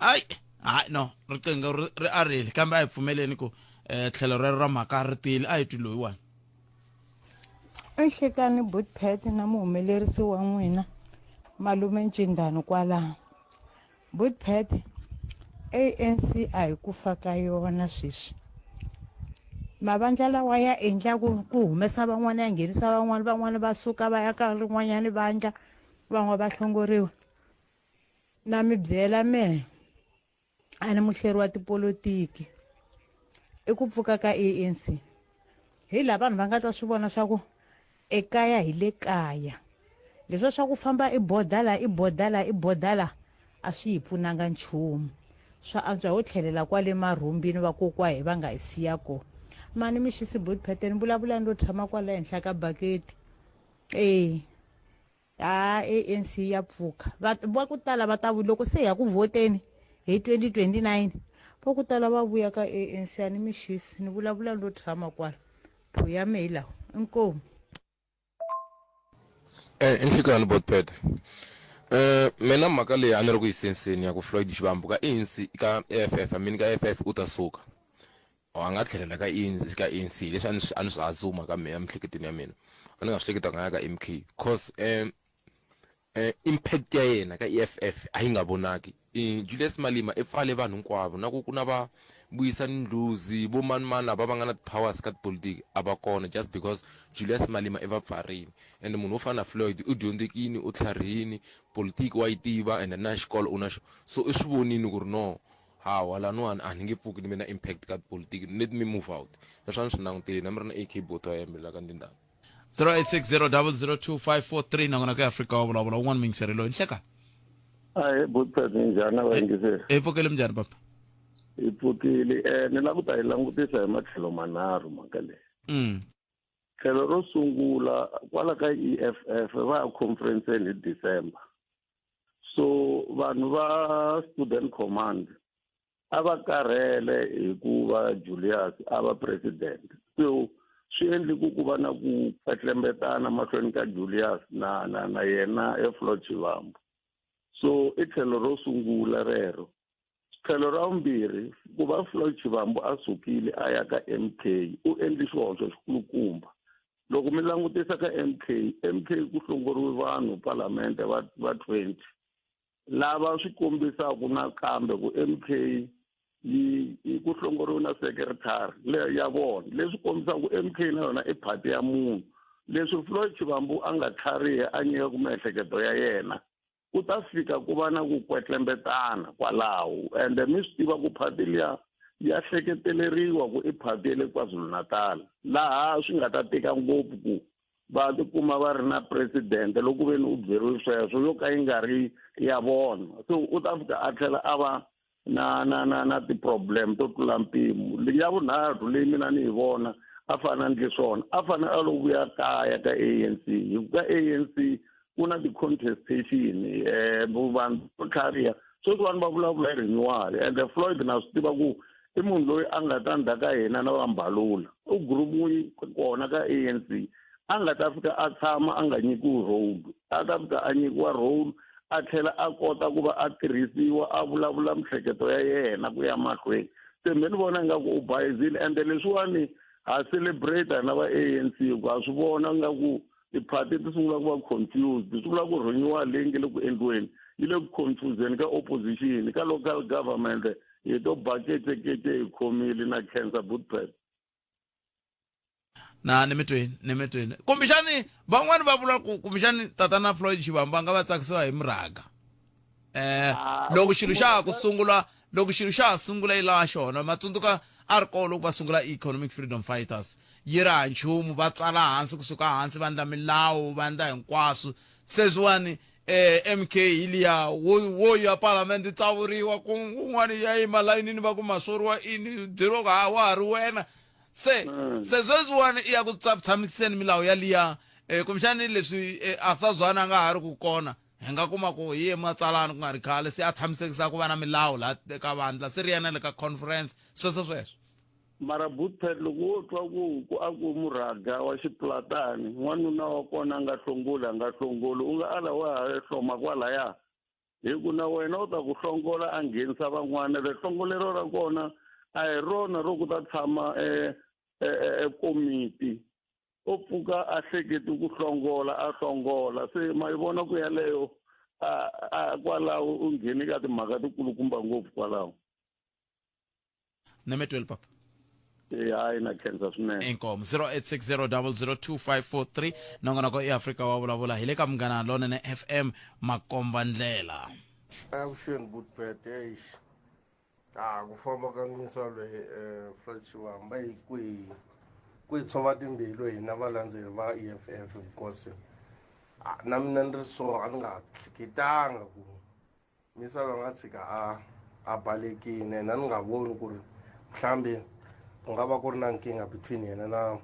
S1: Hayi, hayi no, riqingho ri ri arile kambe a hi pfumeleni ku eh, tlhelo rero ra mhaka ri tile a hi twi loyiwani.
S9: Nhlekani Bootpet na muhumelerisi wa n'wina malume Ncindani kwalaho. Bootpet ANC a hi ku fa ka yona sweswi. Mavandla lawa ya endlaku ku humesa van'wana ya nghenisa van'wana van'wana va suka va ya ka rin'wanyana vandla van'wana va hlongoriwa. Na mi byela mehe a ni muhleri wa tipolotiki i ku pfuka ka ANC hi laha vanhu va nga ta swi vona swa ku ekaya hi le kaya leswiya swa ku famba i boda la i boda la i boda la a swi hi pfunanga nchumu swa antswa ho tlhelela kwale marhumbini vakokwa hi va nga hi siya kona mani mi xisi bot ni vulavula ni lo tshama kwala henhla ka baketi e ha ANC ya pfuka va va ku tala va ta loko se ya ku vhoteni hi 2029 va ku tala va vuya ka ANC a ni mi xisi ni vulavula ni lo tshama kwala phuya me hi lawa inkomu
S10: Eh, inhlikani botpet eh mina mhaka leyi a ni ri ku yi senseni ya ku Floyd Shivambu ka ANC ka EFF I mean ka EFF u ta suka or a nga tlhelela ka ANC ka ANC leswi a ni swi a ni swi assume ka mina emiehleketweni ya mina a ni nga swi hleketa nga ya ka MK cause um impact ya yena ka EFF a yi nga vonaki Julius Malema i pfale vanhu hinkwavo na ku ku na va Vuyisani Ndlozi vo mani mani lava va nga na ti-powers ka tipolotiki a va kona just because Julius Malema i va pfarile and munhu wo fana na Floyd u dyondzekini u tlharihini politiki wa yi tiva and na xikolo u na xo so i swi vonini ku ri no Hawa laniwani a ni nge pfuki ni ve na impact ka tipolitiki let me move out leswi a ni swi languteli na mi ri na AK Botha ya yimbelela ka ndindana
S1: 0860002543 nakona ka Afrika wa vulavula un'wana muyingiseri loyi nhleka
S11: Ahe Botha minjhani a vayingiseri
S1: hi pfukile minjhani papa
S11: hi pfukile um ni lava ku ta yi langutisa hi matlhelo manharhu mhaka leyi tlhelo ro sungula kwala ka EFF va ya conference-eni hi December so vanhu va student command a va karhele hi ku va Julius a va president so swi endli ku ku va na ku kwetlembetana mahlweni ka Julius na na na yena Floyd Shivambu so i tlhelo ro sungula rero Tlhelo ra vumbirhi, ku va Floyd Shivambu a sukile a ya ka MK u endli xihoxo xikulukumba. Loko mi langutisa ka MK, MK ku hlongoriwe vanhu palamende va va 20 lava swi kombisaka nakambe ku MK yi yi ku hlongoriwe na secretary le ya vona leswi kombisaka ku MK na yona i party ya munhu leswi Floyd Shivambu a nga tlhariha a nyikaka miehleketo ya yena ku ta fika ku va na ku kwetlembetana kwalaho ende mi swi tiva ku phati liya ya hleketeleriwa ku i phati ya le KwaZulu-Natal laha swi nga ta tika ngopfu ku va tikuma va ri na president loko ve ni u byeriwe sweswo yo ka yi nga ri ya vona so u ta fika a tlhela a va na na na na ti-problem to tlula mpimo ya vunharhu leyi mina ni yi vona a fanele a endle swona a fanele a lo vuya kaya ka ANC hi ku ka ANC ku na ti-contestation um vanhu vo tlhariha sweswi vanhu va vulavula hi renewal ende Floyd na swi tiva ku i munhu loyi a nga ta ndzhaku ka hina na vambalula u group kona ka ANC a nga ta fika a tshama a nga nyikiwi role a ta fika a nyikiwa role a tlhela a kota ku va a tirhisiwa a vulavula mihleketo ya yena ku ya mahlweni se me ni vona ingaku u bayizile ende leswiwani ha celebrate na va ANC ku ha swi vona ingaku tiphati ti sungula ku va confused swi vula ku renewal leyi nge le ku endliweni yi le ku confuseni ka opposition ka local government hi to ba kecekece hi khomile na cancer bootpad
S1: na ni mi twini ni mi twini kumbexani van'wani va vula ku kumbexani tatana Floyd Shivambu va nga va tsakisiwa hi murhaga eh ah, loko xilo xa ha ku sungula loko xilo xa ha sungula yi laha xona ma tsundzuka a ri kona loko va sungula economic freedom fighters yi ri ha nchumu va tsala hansi kusuka hansi va ndla milawu va ndla hinkwaswo sweswiwani eh MK hi liya wo wo ya palamende tsavuriwa ku un'wana ya yima layinini va ku masworiwa ini byeriwa ku ha wa ha ri wena se mm. se sweswiwani i ya ku tshamiseni milawu ya liya um kumbexani leswi eh, Arthur Zwane a nga ha ri ku kona Hi nga kuma ku hi ye matsalani ku nga ri khale se a tshamisekisa ku va na milawu laha ka vandla se ri yena le ka conference sweswo sweswo.
S11: Mara Bootpad loko wo twa ku ku a ku murhaga wa xipulatani n'wanuna wa kona a nga hlongoli a nga hlongoli u nga ala wa ha hloma kwalaya hi ku na wena u ta ku hlongola a nghenisa van'wana rihlongolero ra kona a hi rona ro ku ta tshama e komiti o pfuka a hleketi ku hlongola a hlongola se ma yi vona ku yaleyo a kwalaho u ngheni ka timhaka tikulukumba ngopfu kwalaho.
S1: Nemetweli papa.
S11: E hayi na khensa swinene.
S1: Inkomu. 0860002543 nongonoko i Afrika wa vulavula hi le ka Munghana Lonene FM makomba ndlela.
S12: Avuxeni Bootpet, eish a ku famba ka misa loyi Floyd Shivamba hi kwihi ku hi tshova timbilu hina valandzeri va EFF because na mina ni ri so a ni nga hleketanga ku misa loyi a nga tshika a a balekile na ni nga voni ku ri mhlawumbi ku nga va ku ri na nkingha between yena na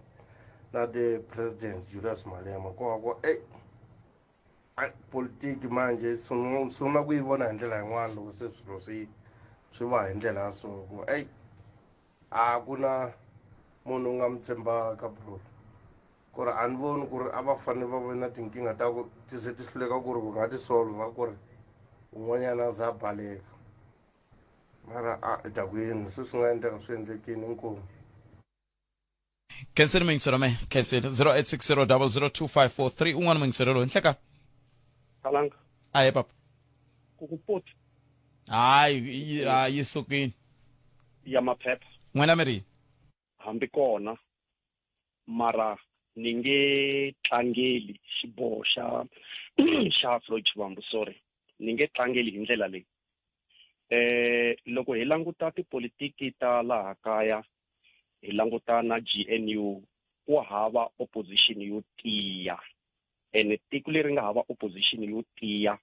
S12: na the president Julius Malema ko va ku ey ai politiki manje sungula ku yi vona hi ndlela yin'wana loko se swilo swi swi va hi ndlela ya so ku ey a ku na munhu u nga mi tshembaka bro ku ri a ni voni ku ri a va fanele va ve na tinkingha ta ku ti ze ti hluleka ku ri va nga ti solva ku ri un'wanyana a za a baleka mara a hi ta ku yini se swi nga endleka swi endlekini inkomu.
S1: Khenseni muyingiseri me khenseni 0860002543 un'wana muyingiseri loyi nhleka.
S13: Kalanga.
S1: Ahe papa.
S13: Ku ku poti.
S1: Hayi yi sukini.
S13: Ya maphepha.
S1: N'wina mi ri.
S13: Hambi kona mara ni nge tlangeli xiboho xa xa Floyd Shivambu sorry ni nge tlangeli hi ndlela leyi loko hi languta tipolitiki ta laha kaya hi languta na GNU ku hava opposition yo tiya ene tiko leri nga hava opposition yo tiya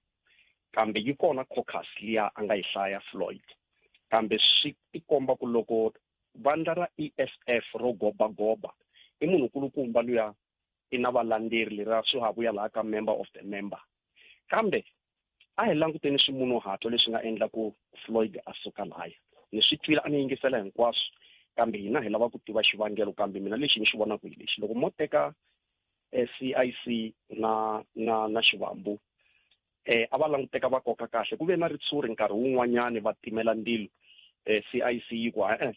S13: kambe yi kona caucus liya a nga yi hlaya Floyd kambe swi tikomba ku loko vandla ra EFF ro gobagoba i munhu kulukumba luya i na valandzeri leriya swi ha vuya laha ka member of the member kambe a hi languteni swimunhuhatwa leswi nga endla ku Floyd a suka laya ni swi twile a ni yingisela hinkwaswo kambe hina hi lava ku tiva xivangelo kambe mina lexi ni xi vonaka hi lexi loko mo teka CIC na na na Xivambu a va languteka va koka kahle ku ve na ritshuri nkarhi wun'wanyani va timela ndzilo CIC yi ku e-e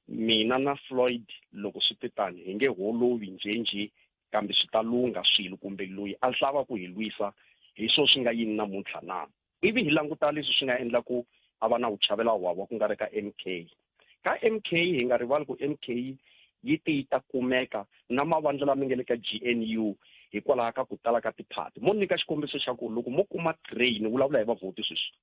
S13: mina na Floyd loko swi te tani hi nge holovi njhenjhe kambe swi ta lungha swilo kumbe loyi a lava ku hi lwisa hi swo swi nga yini namuntlha na ivi hi languta leswi swi nga endla ku a va na ku chavela hwahwa ku nga ri ka MK ka MK hi nga rivali ku MK yi ti yi ta kumeka na mavandla lama nga le ka GNU hikwalaho ka ku tala ka tiphati mo nyika xikombiso xa ku loko mo kuma tray ni vulavula hi vavhoti sweswi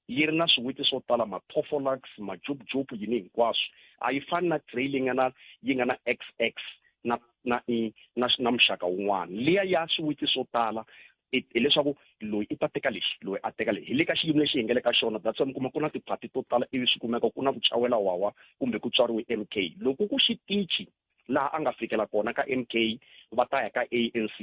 S13: yi ri na swiwitsi swo tala mathofolax majupujupu yini hinkwaswo a yi fani na tray leyi nga na yi nga na xx na na i na na muxaka wun'wana liya ya swiwitsi swo tala hileswaku loyi i ta teka lexi loyi a teka lexi hi le ka xiyimo lexi hi nga le ka xona that's why mi kuma ku na tiphati to tala ivi swi kumeka ku na ku chawela wawa kumbe ku tswariwe MK loko ku xitichi laha a nga fikela kona ka MK va ta ya ka ANC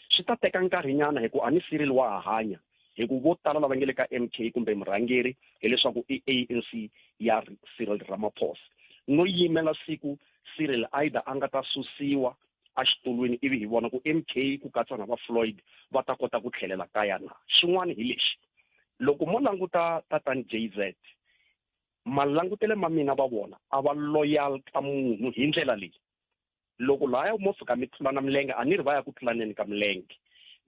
S13: swi ta teka nkarhinyana hi ku a ni Cyril wa ha hanya hi ku vo tala lava nge le ka MK kumbe murhangeri hileswaku i ANC ya Cyril Ramaphosa no yimela siku Cyril either a nga ta susiwa exitulwini ivi hi vona ku MK ku katsa na va Floyd va ta kota ku tlhelela kaya na xin'wana hi lexi loko mo languta tatani JZ malangutele ma mina va vona a va loyal ka munhu hi ndlela leyi loko laya mo fika mi tlulana milenge a ni ri va ya ku tlulaneni ka milenge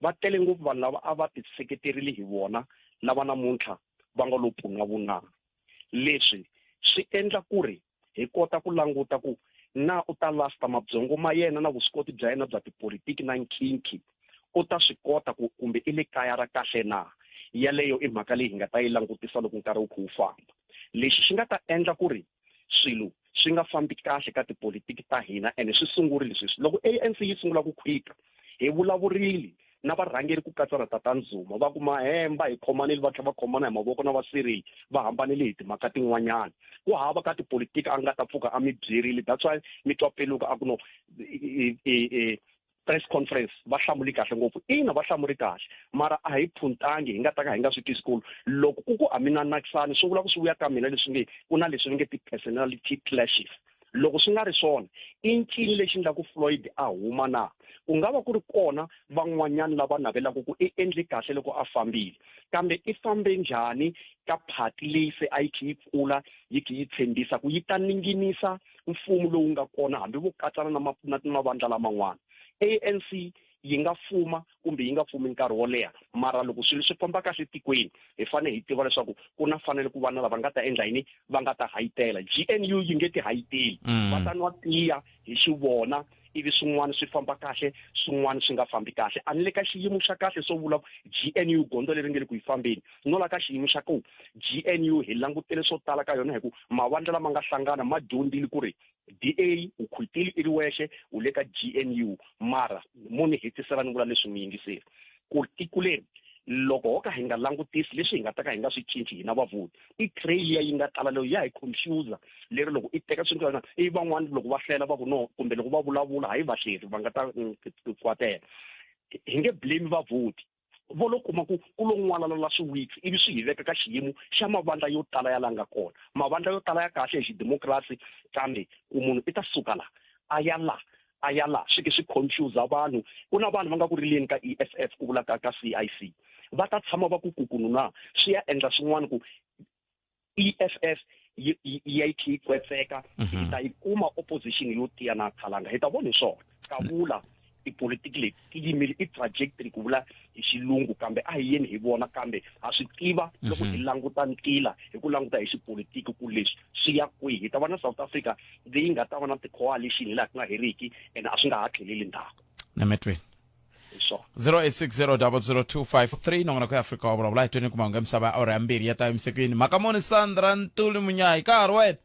S13: va tele ngopfu vanhu lava a va ti seketerile hi vona lava namuntlha va nga lo pfuna vunanga leswi swi endla ku ri hi kota ku languta ku na u ta lasta mabyongo ma yena na vuswikoti bya yena bya tipolitiki na nkhinkhi u ta swi kota ku kumbe i le kaya ra kahle na yaleyo i mhaka leyi hi nga ta yi langutisa loko nkarhi wu kha wu famba lexi xi nga ta endla ku ri swilo swi nga fambi kahle ka tipolitiki ta hina ene swi sungurile sweswi loko ANC yi sungula ku khwita hi vulavurile na varhangeri ku katsa na Tata Zuma va ku mahemba hi khomanile va tlhela va khomana hi mavoko na va Cyril va hambanile hi timhaka tin'wanyana ku hava ka tipolitiki a nga ta pfuka a mi byerile that's why mi twa peluka a ku no Press conference va hlamuli kahle ngopfu. Ina va hlamuri kahle mara a hi phuntangi hi nga ta ka hi nga swi twisi ku loko ku ku a mi na nakisani swi vula ku swi vuya ka mina leswi nge ku na leswi nge ti-personality clashes. Loko swi nga ri swona i ncini lexi endlaku Floyd a huma na? Ku nga va ku ri kona van'wanyana lava navelaka ku i endle kahle loko a fambile kambe i fambe njhani ka phati leyi se a yi kha yi kula yi kha yi tshembisa ku yi ta ninginisa mfumo lowu nga kona hambi vo katsana na na mavandla laman'wana. ANC yi nga fuma kumbe yi nga fumi nkarhi wo leha mara loko swilo swi famba kahle tikweni hi fanele hi tiva leswaku ku na fanele ku va na lava nga ta endla yini va nga ta hayitela. GNU yi nge ti hayiteli. Va ta nwa tiya hi xivona ivi swin'wana swi famba kahle swin'wana swi nga fambi kahle. A ni le ka xiyimo xa kahle swo vula GNU gondzo leri nge le ku yi fambeni no la ka xiyimo xa ku GNU hi langutele swo tala ka yona hi ku mavandla lama nga hlangana ma dyondzile ku ri DA u khwitile i ri wexe u le ka GNU mara mo ni hetisela ni vula leswi muyingiseri ku tiko leri loko ho ka hi nga langutisi leswi hi nga ta ka hi nga swi cinci hina vavhoti i trail ya yi nga tala leyo ya hi confuse leri loko i teka swilo i van'wana loko va hlela va ku no kumbe loko va vulavula hayi vahleri va nga ta kwatela hi nge blame vavhoti vo lo kuma ku ku lo n'walala swiwitsi ivi swi hi veka ka xiyimo xa mavandla yo tala ya la nga kona mavandla yo tala ya kahle hi xidemokirasi kambe ku munhu i ta suka la a ya la a ya la swi ke swi confuse vanhu ku na vanhu va nga ku rileni ka EFF ku vula ka ka CIC va ta tshama va ku kukunu na swi ya endla swin'wana ku EFF yi ya yi kha yi kwetseka hi ta yi kuma opposition yo tiya na khalanga hi ta vona hi swona ka vula tipolitiki leti ti yimile i trajectory ku vula hi xilungu kambe a hi yeni hi vona kambe ha swi tiva loko hi languta ntila hi ku languta hi xipolitiki ku leswi swi ya kwihi hi ta va na South Africa leyi nga ta va na ti-coalition hi laha ku nga heriki ene a swi nga ha tlheleli ndzhaku.
S1: Nametweni.
S13: Hi swona.
S1: 08600025 nongonoko ya Afrika wa vulavula hi tweni kuma hungu ya misava ya awara ya mbirhi ya ta emisekweni mhaka Sandra Ntuli Munyayi ka ha ri wena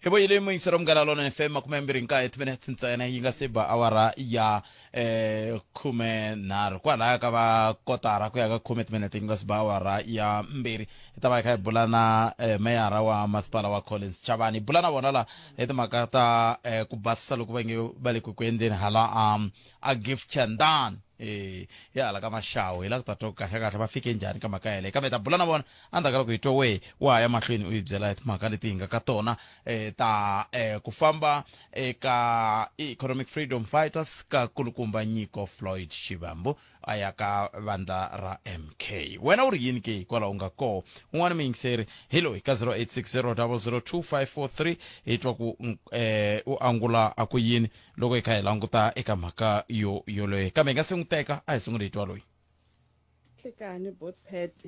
S1: hi vuyile muyingiseri wa Munghana Lonene FM 29 timinete ntsena yi nga se ba awara ya 13 kwalaya ka va kotara ku ya ka khume timinete yi nga se ba awara ya mbirhi hi ta va hi kha hi bula na meyara wa masipala wa Collins Chavani hi bula na vona la hi timhaka ta ku basisa loko va nge va le ku ku endleni hala a Gift Chandan ya hala ka Mashawu hi la ku ta twa ku kahle kahle va fike njhani ka mhaka yeleyo kambe hi ta bula na vona endzhaku ka loko hi twa wehe wa ha ya mahlweni u hi byela hi timhaka leti hi nga ka tona ta ku famba eka Economic Freedom Fighters ka kulukumba Nyiko Floyd Shivambu a ya ka vandla ra MK wena u ri yini ke hikwalaho u nga koho un'wana muyingiseri hi loyi ka 0860002543 hi twa ku u angula a ku yini loko hi kha hi languta eka mhaka yo yoleyo kambe hi nga se n'wi teka a hi sungule hi twa loyi.
S14: Nhlikani Botpet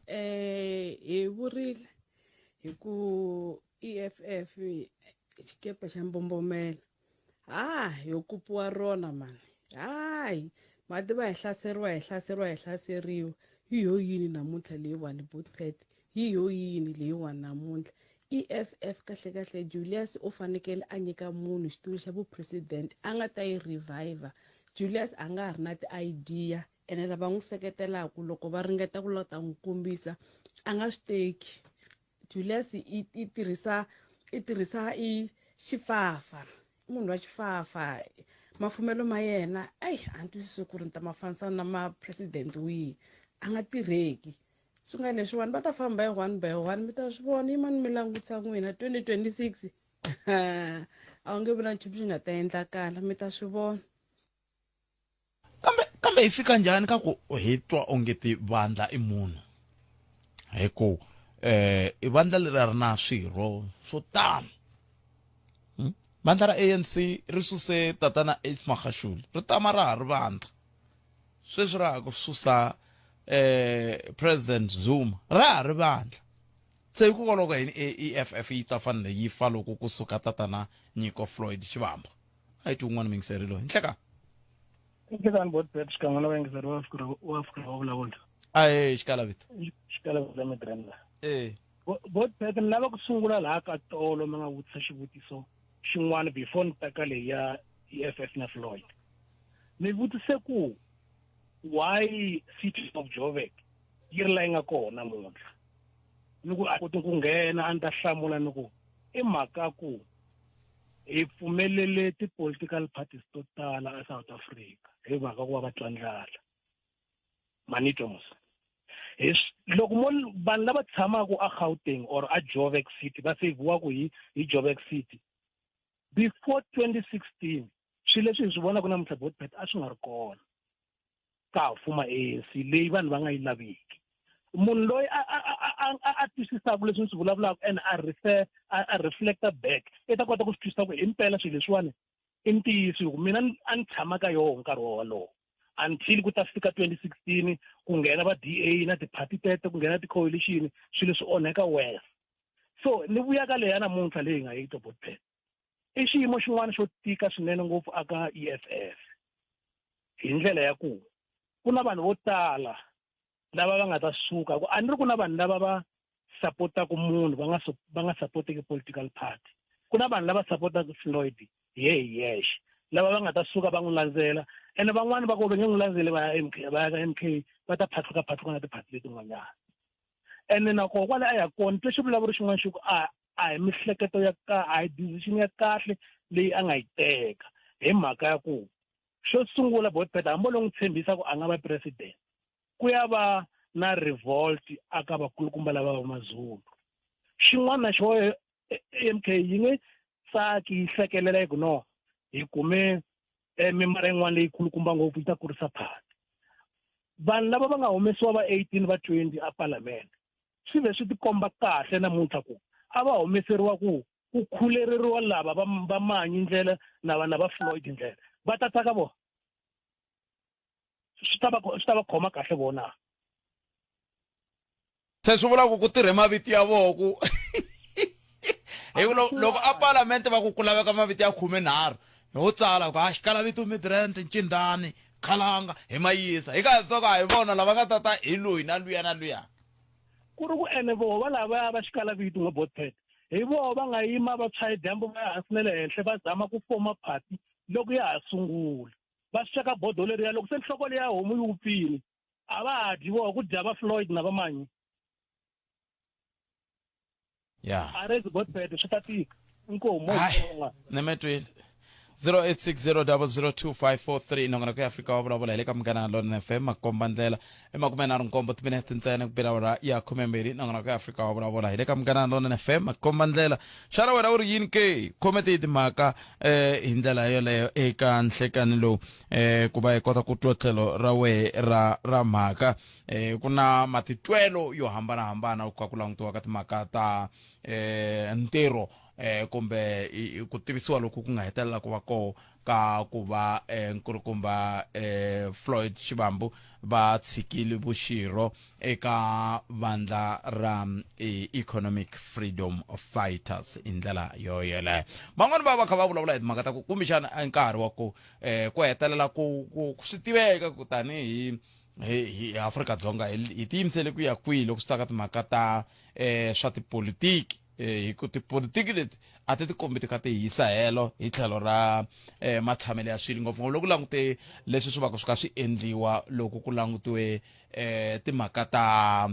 S14: hi vurile hi ku EFF xikepe xa mbombomela ha yo kupiwa rona mani hayi ma tiva hi hlaseriwa hi hlaseriwa hi hlaseriwa hi yo yini namuntlha leyiwani Botpet hi yo yini leyiwani namuntlha EFF kahle kahle Julius u fanekele a nyika munhu xitulu xa vupresident a nga ta yi reviver Julius a nga ha ri na ti-idea ene lava n'wi seketelaka loko va ringeta ku lava ta n'wi kombisa a nga swi teki Julius i i tirhisa i tirhisa i xifafa i munhu wa xifafa mafumelo ma yena eyi a ni twisisi ku ri ni ta ma fanisa na ma president wihi a nga tirheki swi nga leswiwani va ta famba hi one by one mi ta swi vona yimani mi langutisa n'wina 2026 a wu nge vi na nchumu xi nga ta endlakala mi ta swi vona
S1: Kambe kambe hi fika njhani ka ku hi twa onge ti vandla i munhu hi ku eh i vandla leri a ri na swirho swo tala hmm? Vandla ra ANC ri suse tatana Ace Magashule ri tama ra ha ri vandla sweswi ra ha ku susa eh President Zuma ra ha ri vandla se hikokwalaho ka yini EFF yi ta fanele yi fa loko ku suka tatana Nyiko Floyd Shivambu a hi twi un'wana muyingiseri loyi nhleka
S15: Nhlekani Botbet xikan'we na vayingiseri va Afrika wa Afrika wa vulavula.
S1: Ahe xikalavito.
S15: Xikalavito Midrand la.
S1: Eh.
S15: Botbet ni lava ku sungula laha ka tolo mi nga vutisa xivutiso xin'wana before ni ta ka leyi ya EFF na Floyd. Mi vutise ku why City of Joburg yi ri la yi nga kona namuntlha. Ni ku a koti ku nghena a ni ta hlamula ni ku i mhaka ku Hi pfumelele ti-political parties to tala eSouth Africa hi mhaka ku va va twa ndlala. Ma ni twa mos? Hi loko mo vanhu lava tshamaka a Gauteng or a Joburg City va saviwaka hi hi Joburg City before 2016 swilo leswi hi swi vonaka namuntlha Botpet a swi nga ri kona. Ka ha fuma ANC leyi vanhu va nga yi laviki. Munhu loyi a a a a a twisisaka leswi ni swi vulavulaka and a refer a reflecta back i ta kota ku swi twisisa ku himpela swilo leswiwani i ntiyiso hi ku mina a ni tshama ka yoho nkarhi wolowo until ku ta fika 2016 ku nghena va DA na tiphati teto ku nghena ti-coalition swilo swi onheka worse. So ni vuya ka leya namuntlha leyi nga yi Botpet i xiyimo xin'wana xo tika swinene ngopfu aka EFF hi ndlela ya ku ku na vanhu vo tala lava va nga ta suka ku a ni ri ku na vanhu lava va sapotaka munhu va nga va nga sapoteki political party ku na vanhu lava sapotaka Floyd hi ye hi yexe lava va nga ta suka va n'wi landzela ene van'wani va ku va nge n'wi landzeli va ya MK va ya ka MK va ta phatluka phatluka na tiphati letin'wanyana ene nakona kwale a ya kona twe xivulavuri xin'wana xi ku a a hi mihleketo ya ka a hi decision ya kahle leyi a nga yi teka hi mhaka ya ku xo sungula Botpet hambi lo n'wi tshembisa ku a nga va president ku ya va na revolt aka vakulukumba lava va Mazulu xin'wana na xo MK yi nge tsaki yi hlekelela yi ku no hi kume mimara yin'wana leyi kulukumba ngopfu yi ta kurisa phati vanhu lava va nga humesiwa va 18 va 20 a palamende swi ve swi tikomba kahle namuntlha ku a va humeseriwa ku ku khulereriwa lava va va manyi ndlela na vana va Floyd ndlela va ta tsaka vona swi ta va swi ta va khoma kahle vona
S1: se swi vula ku ku tirhe mavito ya voho ku hi ku loko a palamente va ku ku laveka mavito ya 13 ho tsala ku a xikalavito midrand ncindani khalanga hi ma yisa hi ka hi swi a hi vona lava nga tata hi loyi na luya na luya
S15: ku ri ku ene voho va lavaya va xikalavito n'we botpet hi voho va nga yima va tshwa dyambu va ya hansi na le henhla va zama ku foma phati loko ya ha sungula va sweka bodo leriya loko se nhloko leya homu yi wupfile a va ha dyi voho ku dya va Floyd na vamanyi
S1: ya
S15: a rezi botpet swi ta tika inkomu
S1: ni mi twile 0860002543 nongonoko ya Afrika wa vulavula hi le ka Munghana Lonene FM makomba ndlela i 37 timinete ntsena ku bela awara ya 12 nongonoko ya Afrika wa vulavula hi le ka Munghana Lonene FM makomba ndlela xana wena u ri yini ke khomete hi timhaka eh hi ndlela yoleyo eka nhlekani lowu eh ku va hi kota ku twa tlhelo ra wehe ra ra mhaka eh ku na matitwelo yo hambanahambana ku ka ku langutiwa ka timhaka ta eh ntirho eh kumbe ku tivisiwa loku ku nga hetelela ku va koho ka ku va eh, nkulukumba eh, Floyd Shivambu va tshikile vuxirho eka vandla ra eh, Economic Freedom Fighters hi ndlela yo yoleyo van'wani va va kha va vulavula hi timhaka ta ku kumbexana i nkarhi wa ku eh, ku hetelela ku ku swi tiveka ku tanihi hi hi Afrika-Dzonga hi tiyimisele ku ya kwihi loko swi ta ka timhaka ta eh, swa tipolitiki eh, hi ku tipolitiki leti a ti tikombi ti kha ti hisa helo hi tlhelo ra eh, matshamelo ya swilo ngopfungopfu loko langute leswi swi vaka swi kha swi endliwa loko ku langutiwe eh, timhaka ta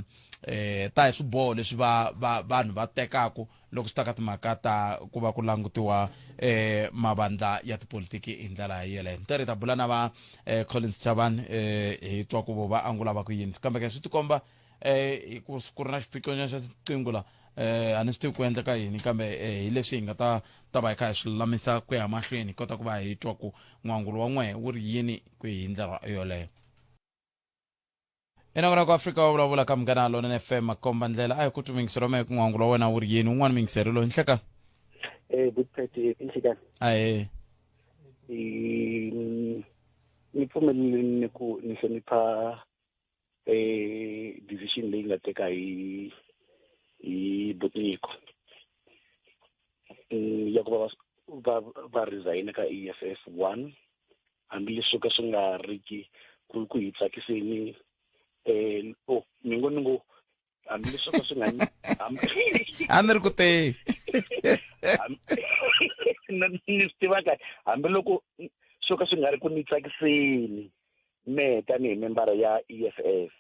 S1: eh, ta hi swiboho leswi va, va vanhu va tekaku loko swi ta ka timhaka ta ku va ku langutiwa eh, mavandla ya tipolitiki hi ndlela yeleyo ntirhi ta bula na va eh, Collins Chavani eh, hi twa ku vo va angula va ku yini kambe ke swi tikomba eh ku ku ri na xiphiqo nyana xa tiqingho la eh a ni swi tivi ku endleka yini kambe eh, hi leswi hi nga ta ta va hi kha hi swi lulamisa ku ya mahlweni hi kota ku va hi twa ku n'wangulo wa n'wehe wu ri yini ku hi ndlela yoleyo enakona ku afrika wa vulavula ka munghana lonene fm makomba ndlela a hi ku twi mingisero mehe ku n'wangulo wa wena wu ri yini un'wana mingisero loyi nhleka
S16: Eh, Butpete, inhlekani.
S1: Ahee.
S16: Ni pfumeleleni ku ni hlonipha eh decision leyi nga teka hi hi Botniko ya ku va va va resign ka EFF one hambileswi ka swi nga riki ku ku hi tsakiseni eh oh ni ngo ni ngo hambileswi ka swi nga
S1: a ni ri ku te
S16: ni swi tiva kahle hambiloko swo ka swi nga ri ku ni tsakiseni mehe tanihi membara ya EFF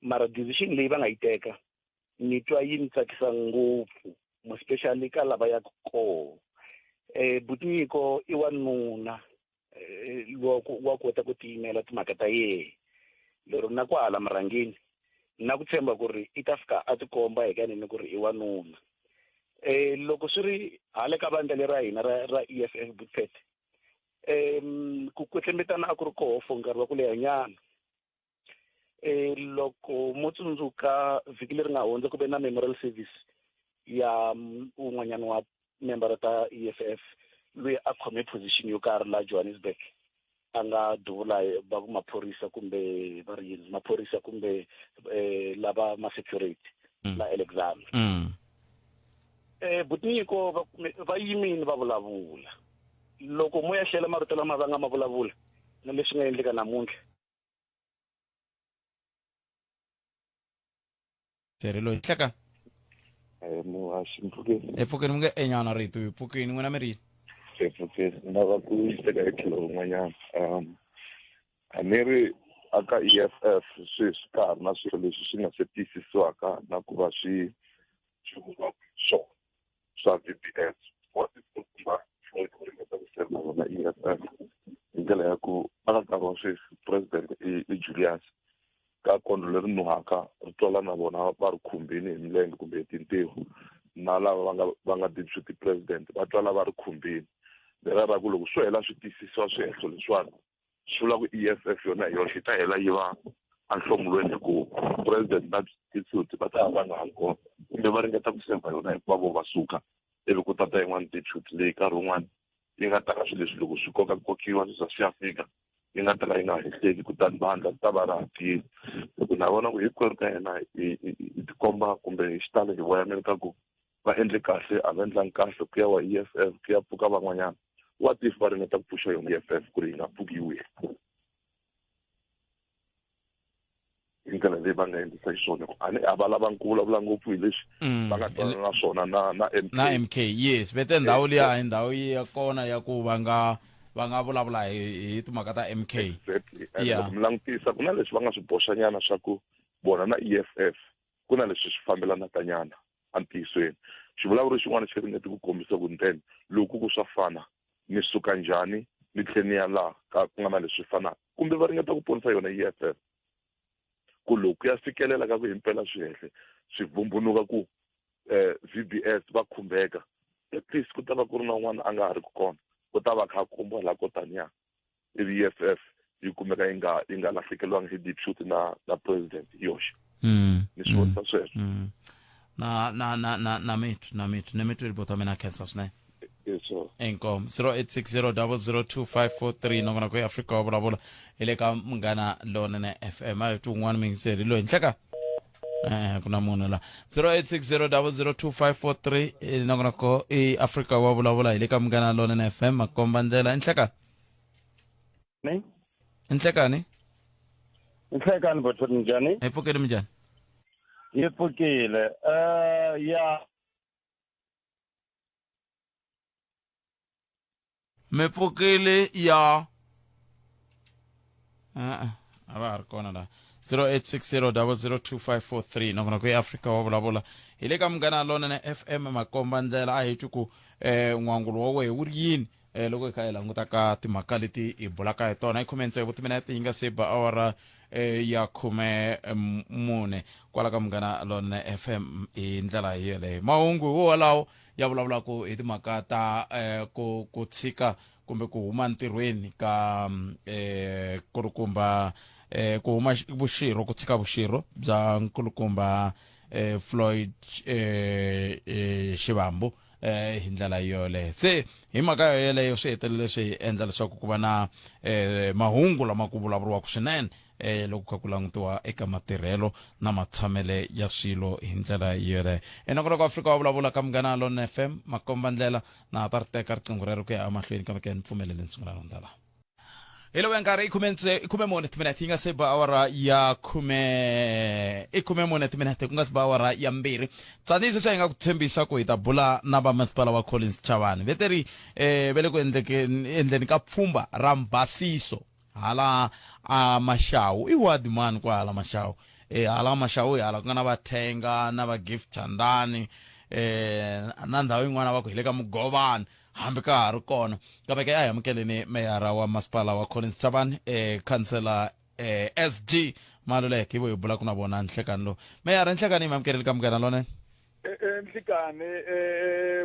S16: mara decision leyi va nga yi teka ni twa yi ni tsakisa ngopfu mo especially ka lava yaka koho. Eh Butinyiko i wanuna eh, wa ku wa kota ku tiyimela timhaka ta yehe. Lero na kwahala murhangeni na ku tshemba ku ri i ta fika a tikomba hikanene ku ri i wanuna. Eh loko swi ri hala ka vandla leri ra hina ra ra EFF Bootpet um ku kwetlembetana a ku ri koho for nkarhi wa ku lehanyana. Eh loko mo tsundzuka vhiki leri nga hundza ku ve na memorial service ya mm, un'wanyana wa member ta EFF loyi a khome position yo karhi la Johannesburg a nga duvula va ku maphorisa kumbe va ri yini maphorisa kumbe eh, lava ma security mm. la Alexander mm. eh butinyiko va va yimini va vulavula loko mo ya hlela marito lama va nga ma vulavula na leswi nga endleka namuntlha
S1: Tseri loyi hleka.
S17: Eh, muhaxi mpfukeni.
S1: Epfukeni mi nge enyana rito hi pfukeni n'wina mi ri yini?
S17: Epfukeni ni lava ku yi teka hi tlhelo rin'wanyana. Um a ni ri aka EFF sweswi ka ha ri na swilo leswi swi nga se tiyisisiwaka na ku va swi swi vuriwaka swona swa VBS wa tikumba Floyd u ringeta ku sirhelela yona EFF hi ndlela ya ku aka nkarhi wa sweswi president i Julius ka kondlo leri nuhaka ri twala na vona va ri khumbini hi milenge kumbe hi tintiho na lava va nga va nga deputy president va twala va ri khumbini lera ra ku loko swo hela swi tiyisisiwa swihehlo leswiwani swi vula ku EFF yona hi yoxe yi ta hela yi va enhlomulweni hi ku president na deputy va ta va nga ha ri kona kumbe va ringeta ku sevha yona hikuva vo va suka ivi ku tata yin'wana deputy leyi nkarhi wun'wana yi nga taka swilo leswi loko swi koka kokiwa swi za swi ya fika yi nga ta ka yi nga hehleki kutani vandla ri ta va ra ha tiyile loko na vona ku hinkwerhu ka hina hi tikomba kumbe hi xitalo hi voyamela ka ku va endle kahle a va endlangi kahle ku ya wa EFF ku ya pfuka van'wanyana what if va ringeta ku pfuxa yona EFF ku ri yi nga pfuki yi wile hi ndlela leyi va nga endlisa xiswona ku a ni a va lavangi ku vulavula ngopfu hi leswi mm. va nga twanana na swona na na
S1: MK na MK yes vete ndhawu liya hi ndhawu ya kona ya ku va nga va nga vulavula hi hi timhaka ta MK
S17: exactly and loko mi langutisa ku na leswi va nga swi boxanyana swa ku vona na EFF ku na leswi swi fambelanaka nyana entiyisweni xivulavuri xin'wana xi ringete ku kombisa ku then loko ku swa fana mi suka njhani mi tlhe ni ya laha ka ku nga na leswi fanaka kumbe va ringeta ku ponisa yona EFF ku loko ku ya fikelela ka ku himpela swihehle swi vumbunuka ku eh, VBS va khumbeka at least ku ta va ku ri na un'wana a nga ha ri ku kona ku ta va kha a kombiwa laha ko taniya ivi EFF yi kumeka yi nga yi nga lahlekeriwanga hi deputy na na president hi yoxe mm, ni swi vonisa mm, sweswo mm.
S1: na na na na na mitwi na mitwi ni mitwi ribota mina khensa swinene inkomu 0860002543 nongonoko ya afrika wa vulavula hi le ka munghana lonene fm a hi twi un'wana mingiseri loyi nhleka eh ku na munhu la 0860002543 eh, nongonoko i afrika wa vulavula hi le ka munghana lonene fm makomba ndlela inhleka
S18: Ne?
S1: Nhlekani?
S18: Nhlekani botho njhani?
S1: Hi pfukile minjhani?
S18: Hi pfukile. Eh ya
S1: Mi pfukile ya a a va ha ri kona la 0860002543 nongonoko ya Afrika wa vulavula hi le ka munghana lonene FM makomba ndlela a hi twi ku eh n'wangulo wa wehe wu ri yini eh, loko hi kha hi languta ka timhaka leti hi bulaka hi tona i khume tsevu timinete yi nga se ba awara eh, ya khume mune kwala ka munghana lonene fm hi ndlela yeleyo mahungu hi wolawo ya vulavulaka hi timhaka ta eh, ku ku tshika kumbe ku huma ntirhweni ka eh, kulukumba eh, ku huma vuxirho ku tshika vuxirho bya nkulukumba eh, Floyd eh, eh, Shivambu eh hi ndlela yoleyo se hi mhaka yoyeleyo swi hetelele swi endla leswaku ku va na eh mahungu lama ku vulavuriwaka swinene eh loko kha ku langutiwa eka matirhelo na matshamele ya swilo hi ndlela yoleyo enongonoko Afrika wa vulavula ka Munghana Lonene FM makomba ndlela na ta ri teka riqingho rero ku ya emahlweni kambe ke ni pfumelele ni sungula no ndala hi lowu ya nkarhi i khume i khume mune timinete yi nga se ba awara ya khume i khume mune timinete ku nga se ba awara ya mbirhi tanihi sweswi hi nga ku tshembisa ku hi ta bula na va masipala wa Collins Chavani ve te ri eh, ve le ku endlekeni endleni ka pfhumba ra mbhasiso hala a Mashau i ward mani kwahala Mashau eh, hala Mashau hi hala ku nga na Vathenga na va Gift Chandani eh, na ndhawu yin'wana va ku hi le ka Mugovani. hambi ka ha ri kona kambe ke a hi amukeleni meyara wa masipala wa Collins Chabane eh khansela eh SG Maluleke hi vo hi bulaka na vona nhlekani lowu meyara nhlekani hi mi amukerile ka Munghana Lonene
S17: Nhlikani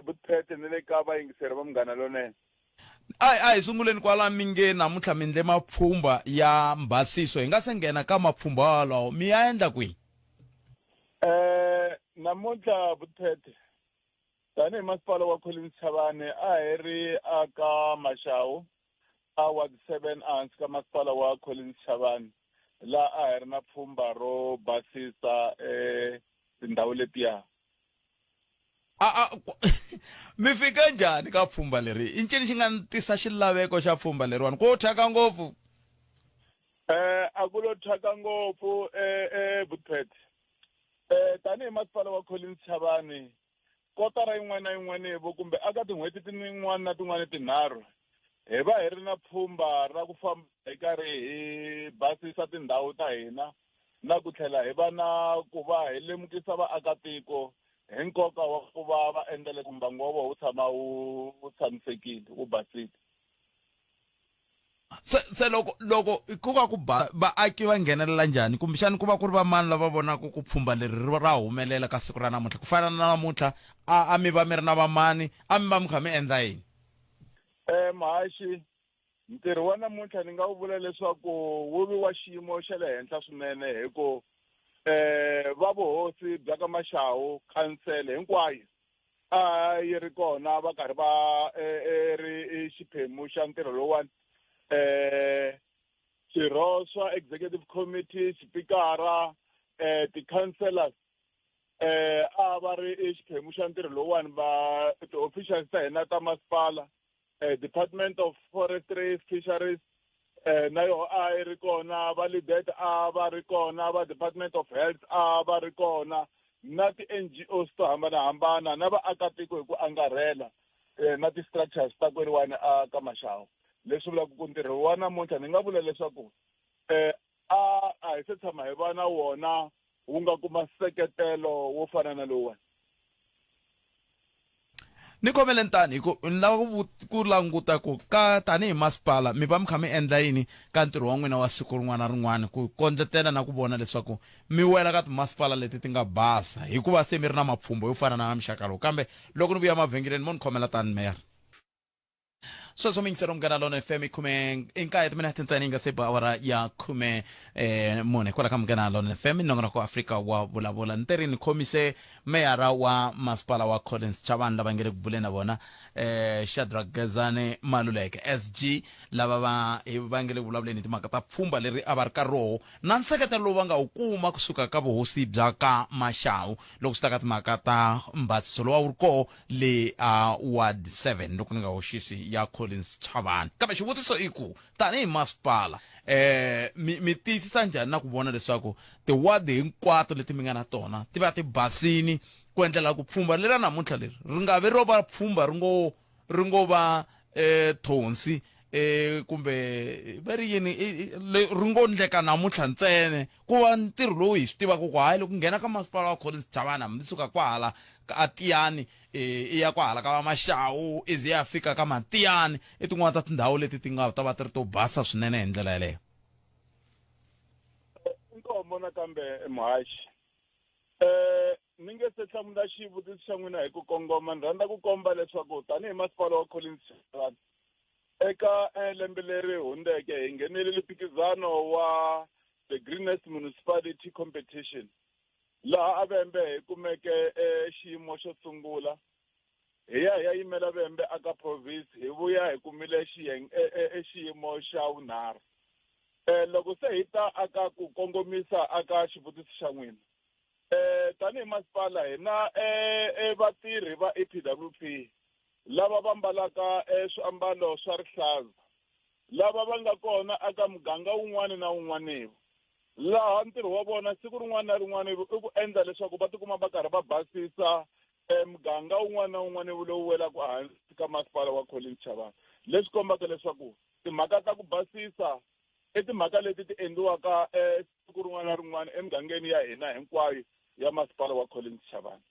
S17: Butphete ni le ka vayingiseri va Munghana Lonene
S1: a a hi sunguleni kwala mi nge namuntlha mi ndle mapfhumba ya mbhasiso hi nga se nghena ka mapfhumba walawo mi ya endla kwihi
S17: eh namuntlha Butphete tanihi masipala wa Collins Chabane a hi ri aka Mashau a ward 7 ehansi ka masipala wa Collins Chabane laha a hi ri na pfhumba ro basisa eh tindhawu letiya
S1: a a mi fike njhani ka pfhumba leri i ncini xi nga tisa xilaveko xa pfhumba leriwani ko thyaka ngopfu
S17: eh a ku lo thyaka ngopfu eh eh Butpet eh tanihi masipala wa Collins Chabane kotara yin'wana na yin'wana vo kumbe aka tin'hweti tin'wana na tin'wana tinharhu hi va hi ri na pfhumba ra ku famba hi karhi hi basisa tindhawu ta hina na ku tlhela hi va na ku va hi lemukisa vaakatiko hi nkoka wa ku va va endla leswaku mbangu wa vona wu tshama wu tshamisekile wu basile
S1: se se loko loko ku va ku ba vaaki va nghenelela njhani kumbexani ku va ku ri va mani lava vonaka ku pfhumba leri ri ra humelela ka siku ra namuntlha ku fana na namuntlha a a mi va mi ri na vamani a mi va mi kha mi endla yini
S17: um muhaxi ntirho wa namuntlha ni nga wu vula leswaku wu vi wa xiyimo xa le henhla swinene hi ku um va vuhosi bya ka Maxawu khansele hinkwayo a yi ri kona va karhi va e, ri i xiphemu xa ntirho lowuwani um swirho swa executive committee xipikara um ti-councellors eh a va ri i xiphemu xa ntirho lowuwani va ti-officials ta hina ta masipala eh, department of forestry fisheries eh, na yoho a yi ri kona va lidet a va ri kona va department of health a va ri kona na ti-ngos to hambanahambana na vaakatiko hi ku angarhela eh, na ti-structures ta kweriwani a ka maxawu leswi vulaka ku ntirho wa namuntlha ni nga vula leswaku eh, a a hi se tshama hi va na wona wu nga kuma nseketelo wo fana na lowuwani
S1: ni kombele ntani hi ku ni lava ku ku languta ku ka tanihi masipala mi va mi kha mi endla yini ka ntirho wa n'wina wa siku rin'wana na rin'wana ku kondletela na ku vona leswaku mi wela ka timasipala leti ti nga basa hikuva se mi ri na mapfhumba yo fana na muxaka lowu kambe loko ni vuya mavhengeleni mo ni khomela tani meyara Sweswo mi yingisela Munghana Lonene FM i khume i nkaye timinete ntsena yi nga se ba awara ya khume eh, mune kwala ka Munghana Lonene FM nongonoko wa Afrika wa vulavula ni teri ni khomise meyara wa masipala wa Collins Chavani lava nge le ku buleni na vona eh, Shadrack Gezani Maluleke SG lava va hi va nge le ku vulavuleni hi timhaka ta pfhumba leri a va ri ka roho na nseketelo lowu va nga wu kuma kusuka ka vuhosi bya ka Mashau loko swi ta ka timhaka ta mbhasiso lowu a wu ri koho le a ward 7 loko ni nga hoxisi ya Collins Chavani kambe xivutiso i ku tanihi masipala eh mi, mi tiyisisa njhani na ku vona leswaku tiwadi hinkwato leti mi nga na tona ti va ti basini ku endlela ku pfhumba lera namuntlha leri ri nga vi ro va pfhumba ri ngo ri ngo va eh thonsi eh kumbe va ri yini ri ngo ndleka namuntlha ntsena ku va ntirho lowu hi swi tivaka ku hayi loko nghena ka masipala wa Collins Chavana mi suka kwahala ka Tiyani i ya kwahala ka va Maxawu i ze ya fika ka Matiyani i tin'wana ta tindhawu leti ti nga ta va ti ri to basa swinene hi ndlela yeleyo
S17: Inkomo nakambe muhaxi eh ni nge se hlamula xivutiso xa n'wina hi ku kongoma ni rhandza ku komba leswaku tanihi masipala wa Collins Chavana eka eh, lembe leri hundzeke hi nghenelele mphikizano wa the greenest municipality competition laha a vembe hi kumeke eh, xiyimo xo sungula hi ya hi ya yimela vembe aka province hi vuya hi kumile xiyeng e, xiyimo xa vunharhu um loko se hi ta aka ku kongomisa aka xivutiso xa n'wina um tanihi masipala hi na um vatirhi va E_P_W_P lava va mbalaka e swiambalo swa rihlaza lava va nga kona aka muganga wun'wana na wun'wana laha ntirho wa vona siku rin'wana na rin'wana i ku endla leswaku va tikuma va karhi va basisa e muganga wun'wana na wun'wana lowu welaka ehansi ka masipala wa Collins Chavani leswi kombaka leswaku timhaka ta ku basisa i timhaka leti ti endliwaka siku rin'wana na rin'wana emugangeni ya hina hinkwayo ya masipala wa Collins Chavani.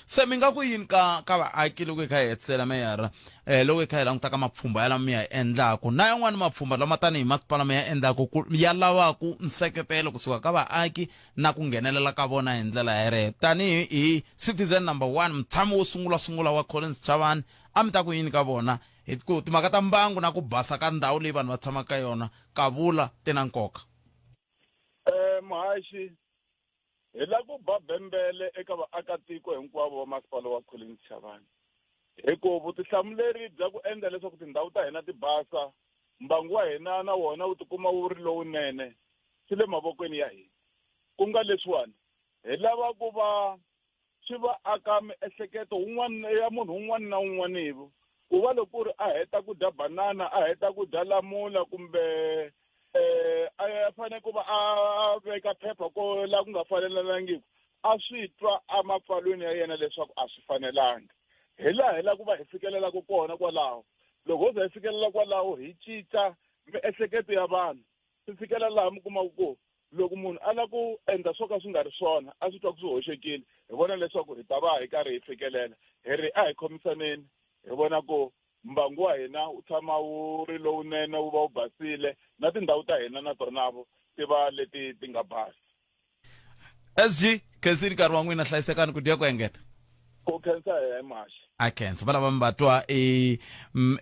S1: Se mi nga ku yini ka ka vaaki loko hi kha hi hetisela meyara eh, loko hi kha hi languta ka mapfhumba ya lama mi ya endlaku na yan'wani mapfhumba lama tanihi masipala mi ya endlaku ku ya lavaku nseketelo kusuka ka vaaki na ku nghenelela ka vona hi ndlela yeleyo tanihi hi citizen number one mutshami wo sungula sungula wa Collins Chavani a mi ta ku yini ka vona hi ku timhaka ta mbangu na ku basa ka ndhawu leyi vanhu va tshamaka ka yona kavula ti na nkoka.
S19: Eh, muhaxi Hi lava ku ba bembele eka vaakatiko hinkwavo va Masipala wa Collins Chabane hi ku vutihlamuleri bya ku endla leswaku tindhawu ta hina ti basa, mbangu wa hina na wona wu tikuma wu ri lowunene, swi le mavokweni ya hina. Ku nga leswiwani, hi lava ku va swi va aka miehleketo wun'wana ya munhu un'wana na un'wanivo ku va loko ku ri a heta ku dya banana a heta ku dya lamula kumbe eh a fanele ku va a veka phepha ko la ku nga fanelangiki a swi twa emapfalweni ya yena leswaku a swi fanelanga hi laha hi lava ku va hi fikelelaka kona kwalaho loko ho za hi fikelela kwalaho hi cinca miehleketo ya vanhu swi fikela laha mi kumaka ku Loko munhu a lava ku endla swo ka swi nga ri swona, a swi twa ku swi hoxekile, hi vona leswaku hi ta va hi karhi hi fikelela. Hi ri, a hi khomisaneni, hi vona ku mbangu wa hina wu tshama wu ri lowunene, wu va wu basile, na tindhawu ta hina na tona-vo ti va leti ti nga basa.
S1: SG, Khensini nkarhi wa n'wina, hlayisekani ku dya ku engeta.
S19: Ku khensa he Mashi.
S1: A khensa va lava mi va twa i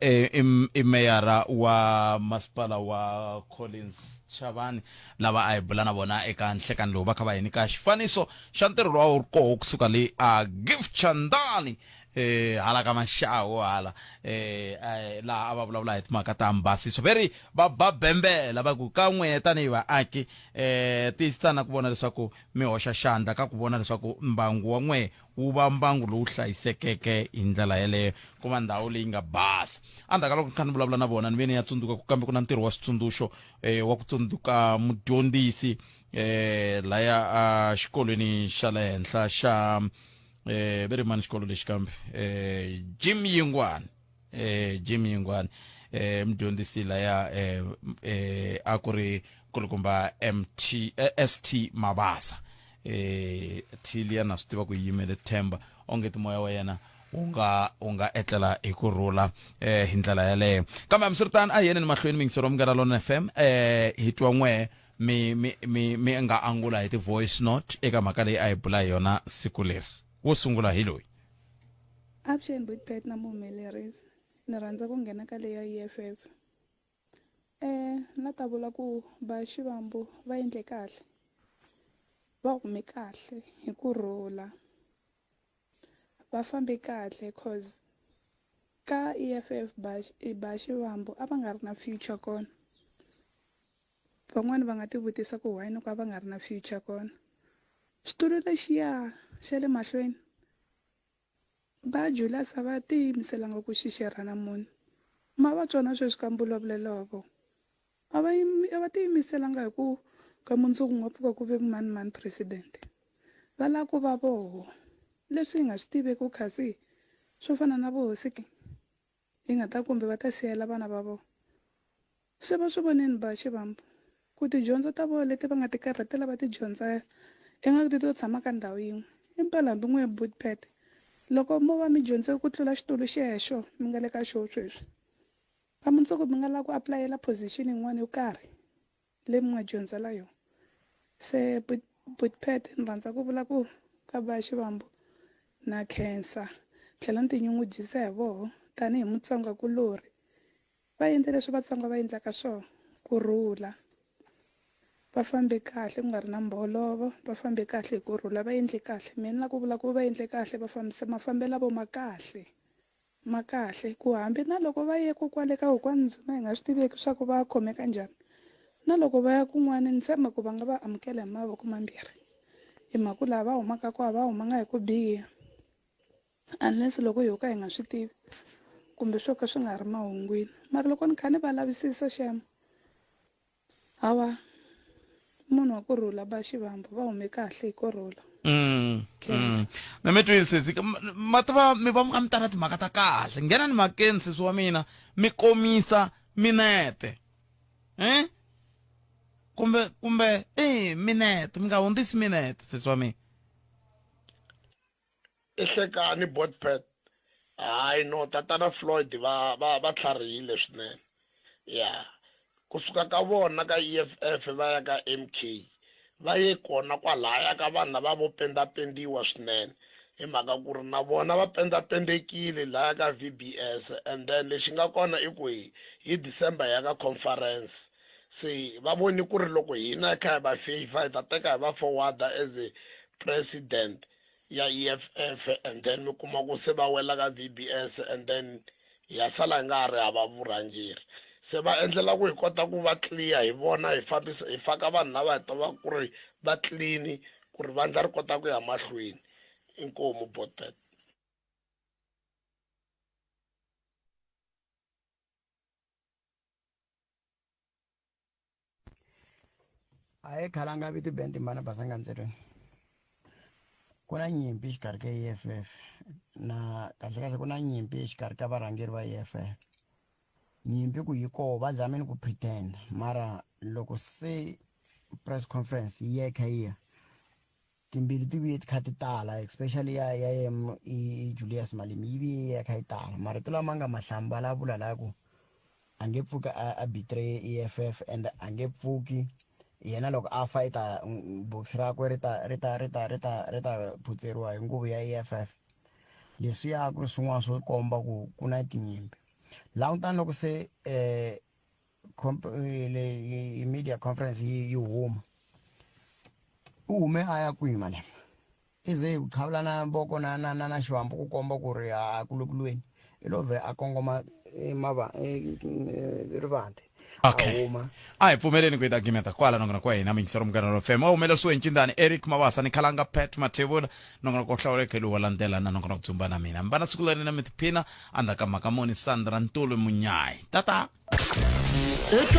S1: i i meyara wa masipala wa Collins Chavani lava a hi bula na vona eka nhlekani lowu va kha va hi nyika xifaniso xa ntirho lowu a wu ri koho kusuka le a Gift Chandani eh hala ka Mashawo hala eh laha a va vulavula hi timhaka ta mbhasiso ve ri va ba bembela va ku ka n'we tanihi vaaki eh tiyisisana ku vona leswaku mi hoxa xandla ka ku vona leswaku mbangu wa n'we wu va mbangu lowu hlayisekeke hi ndlela yeleyo ku va ndhawu leyi nga basa endzhaku ka loko ni kha ni vulavula na vona ni ve ni ya tsundzuka ku kambe ku na ntirho wa xitsundzuxo um wa ku tsundzuka mudyondzisi um laya a xikolweni xa le henhla xa um ve ri mani xikolo lexi kambe um jim yingwani eh Jim Yingwani eh mudyondzisi laya eh, eh a ku ri kulukumba MT eh, ST Mabasa eh Thilia na swi tiva ku yimele Themba onge ti moya wa yena wu nga wu nga etlela hi ku rhula eh hi ndlela yaleyo kambe hambiswiritano a hi yeneni mahlweni mingisero wa Munghana Lonene FM eh hi twa n'we mi mi mi mi nga angula hi ti-voice note eka mhaka leyi a hi bula hi yona siku leri wo sungula hi loyi
S20: Avuxeni Big na muhumelerisi ni rhandza ku nghena ka leya E_F_F na ta vula ku va Shivambu va endle kahle va hume kahle hi kurhula va fambe kahle cause ka E_F_F ba ba Shivambu a va nga ri na future kona van'wani va nga ti vutisa ku why ni ku a va nga ri na future kona xitulu lexiya xa le mahlweni. Va Julius a va tiyimiselanga ku xi xerha na munhu. Ma va twa na sweswi ka mbulavulelo wa vona. A va a va tiyimiselanga hi ku ka mundzuku ku nga pfuka ku ve mani mani president. Va lava ku va voho. Leswi hi nga swi tiveki ku kasi swo fana na vuhosi ke hi nga ta kumbe va ta siyela vana va vona. Se va swi vonile ba Shivambu ku tidyondzo ta vona leti va nga ti karhatela va ti dyondza ingaku ti to tshama ka ndhawu yin'we. Impela hambi n'we Bootpet loko mo va mi dyondze ku tlula xitulu xexo mi nga le ka xo sweswi, ka mundzuku mi nga lava ku apulayela position yin'wana yo karhi leyi mi nga dyondzela yona. Se Bootpet ni rhandza ku vula ku ka ba Shivambu na khensa tlhela ni tinyungubyisa hi voho tanihi Mutsonga kulorhi. Va endle leswi Vatsonga va endlaka swona, ku rhula. Va fambe kahle ku nga ri na mbholovo, va fambe kahle hi ku rhula, va endle kahle. Mina ni lava ku vula ku va endle kahle va fambisa mafambelo ya vona ma kahle, ma kahle. Ku hambi na loko va ye ko kwale ka kokwani Nzuma hi nga swi tiveki swa ku va khomeka njhani, na loko va ya kun'wana ni tshemba ku va nga va amukela hi mavoko mambirhi. Hi mhaka ku laha va humaka kona a va humanga hi ku biha. Unless loko ho ka hi nga swi tivi kumbe swo ka swi nga ri mahungwini mara loko ni kha ni va lavisisa xem hawa munhu wa ku rhula ba Shivambu va hume kahle hi ku rhula.
S1: Na mi twile sesi ma tiva mi va mi kha mi tala timhaka ta kahle nghena ni mhakeni sesi wa mina mi komisa minete eh kumbe kumbe eh minete mi nga hundzisi minete sesi wa mina.
S12: I hlekani Botpet. Hayi no tatana Floyd va va va tlharihile swinene. Ya. Kusuka ka vona ka EFF va ya ka MK va ye kona kwalaya ka vanhu lava vo pendapendiwa swinene hi mhaka ku ri na vona va pendapendekile laya ka VBS and then lexi nga kona i ku hi hi December hi ya ka conference se va voni ku ri loko hina hi kha hi va favor hi ta teka hi va forwarder as a president ya EFF and then mi kuma ku se va wela ka VBS and then hi ya sala hi nga ha ri hava vurhangeri se va endlela ku hi kota ku va clear hi vona hi fambisa hi faka vanhu lava hi tivaka ku ri va clean ku ri vandla ri kota ku ya mahlweni inkomu botpet
S21: Ahee khalanga vito Ben Timbana Basanga Mtsetweni ku na nyimpi exikarhi ka EFF na kahlekahle ku na nyimpi exikarhi ka varhangeri va EFF nyimpi ku yi koho va zamile ku pretend mara loko se press conference yi ya yi kha yi ya timbilu ti vuye ti kha ti tala especially ya ya ye Julius Malema yi vuye yi ya kha yi tala marito lama nga ma hlambala vula la ku a nge pfuki a, a betray EFF and a nge pfuki yena loko a fa i ta bokisi rakwe ri ta ri ta ri ta ri ta ri ta phutseriwa hi nguvu ya EFF leswiya ku ri swin'wana swo komba ku ku na tinyimpi langutani loko se um leyi media conference yi yi huma u hume a ya kwihi malema i ze ku qhavulana voko na na na na xivambu ku komba ku ri a ku le ku lweni i lo vhe a kongoma mava rivanti
S1: okay
S21: huma
S1: a hi pfumeleni ku yi ta gimeta kwala nongonoko wa hina muyingiseri munghana wa fm wa humelerisiwe hi ncindani eric mabasa ni khalanga pat mathebula nongonoko wo hlawuleka lowu wa landzela na nongonoko dzumba na mina mi va na siku lerinene mi tiphina endzhaku ka mhaka muni sandra ntulu munyayi tata
S5: Eka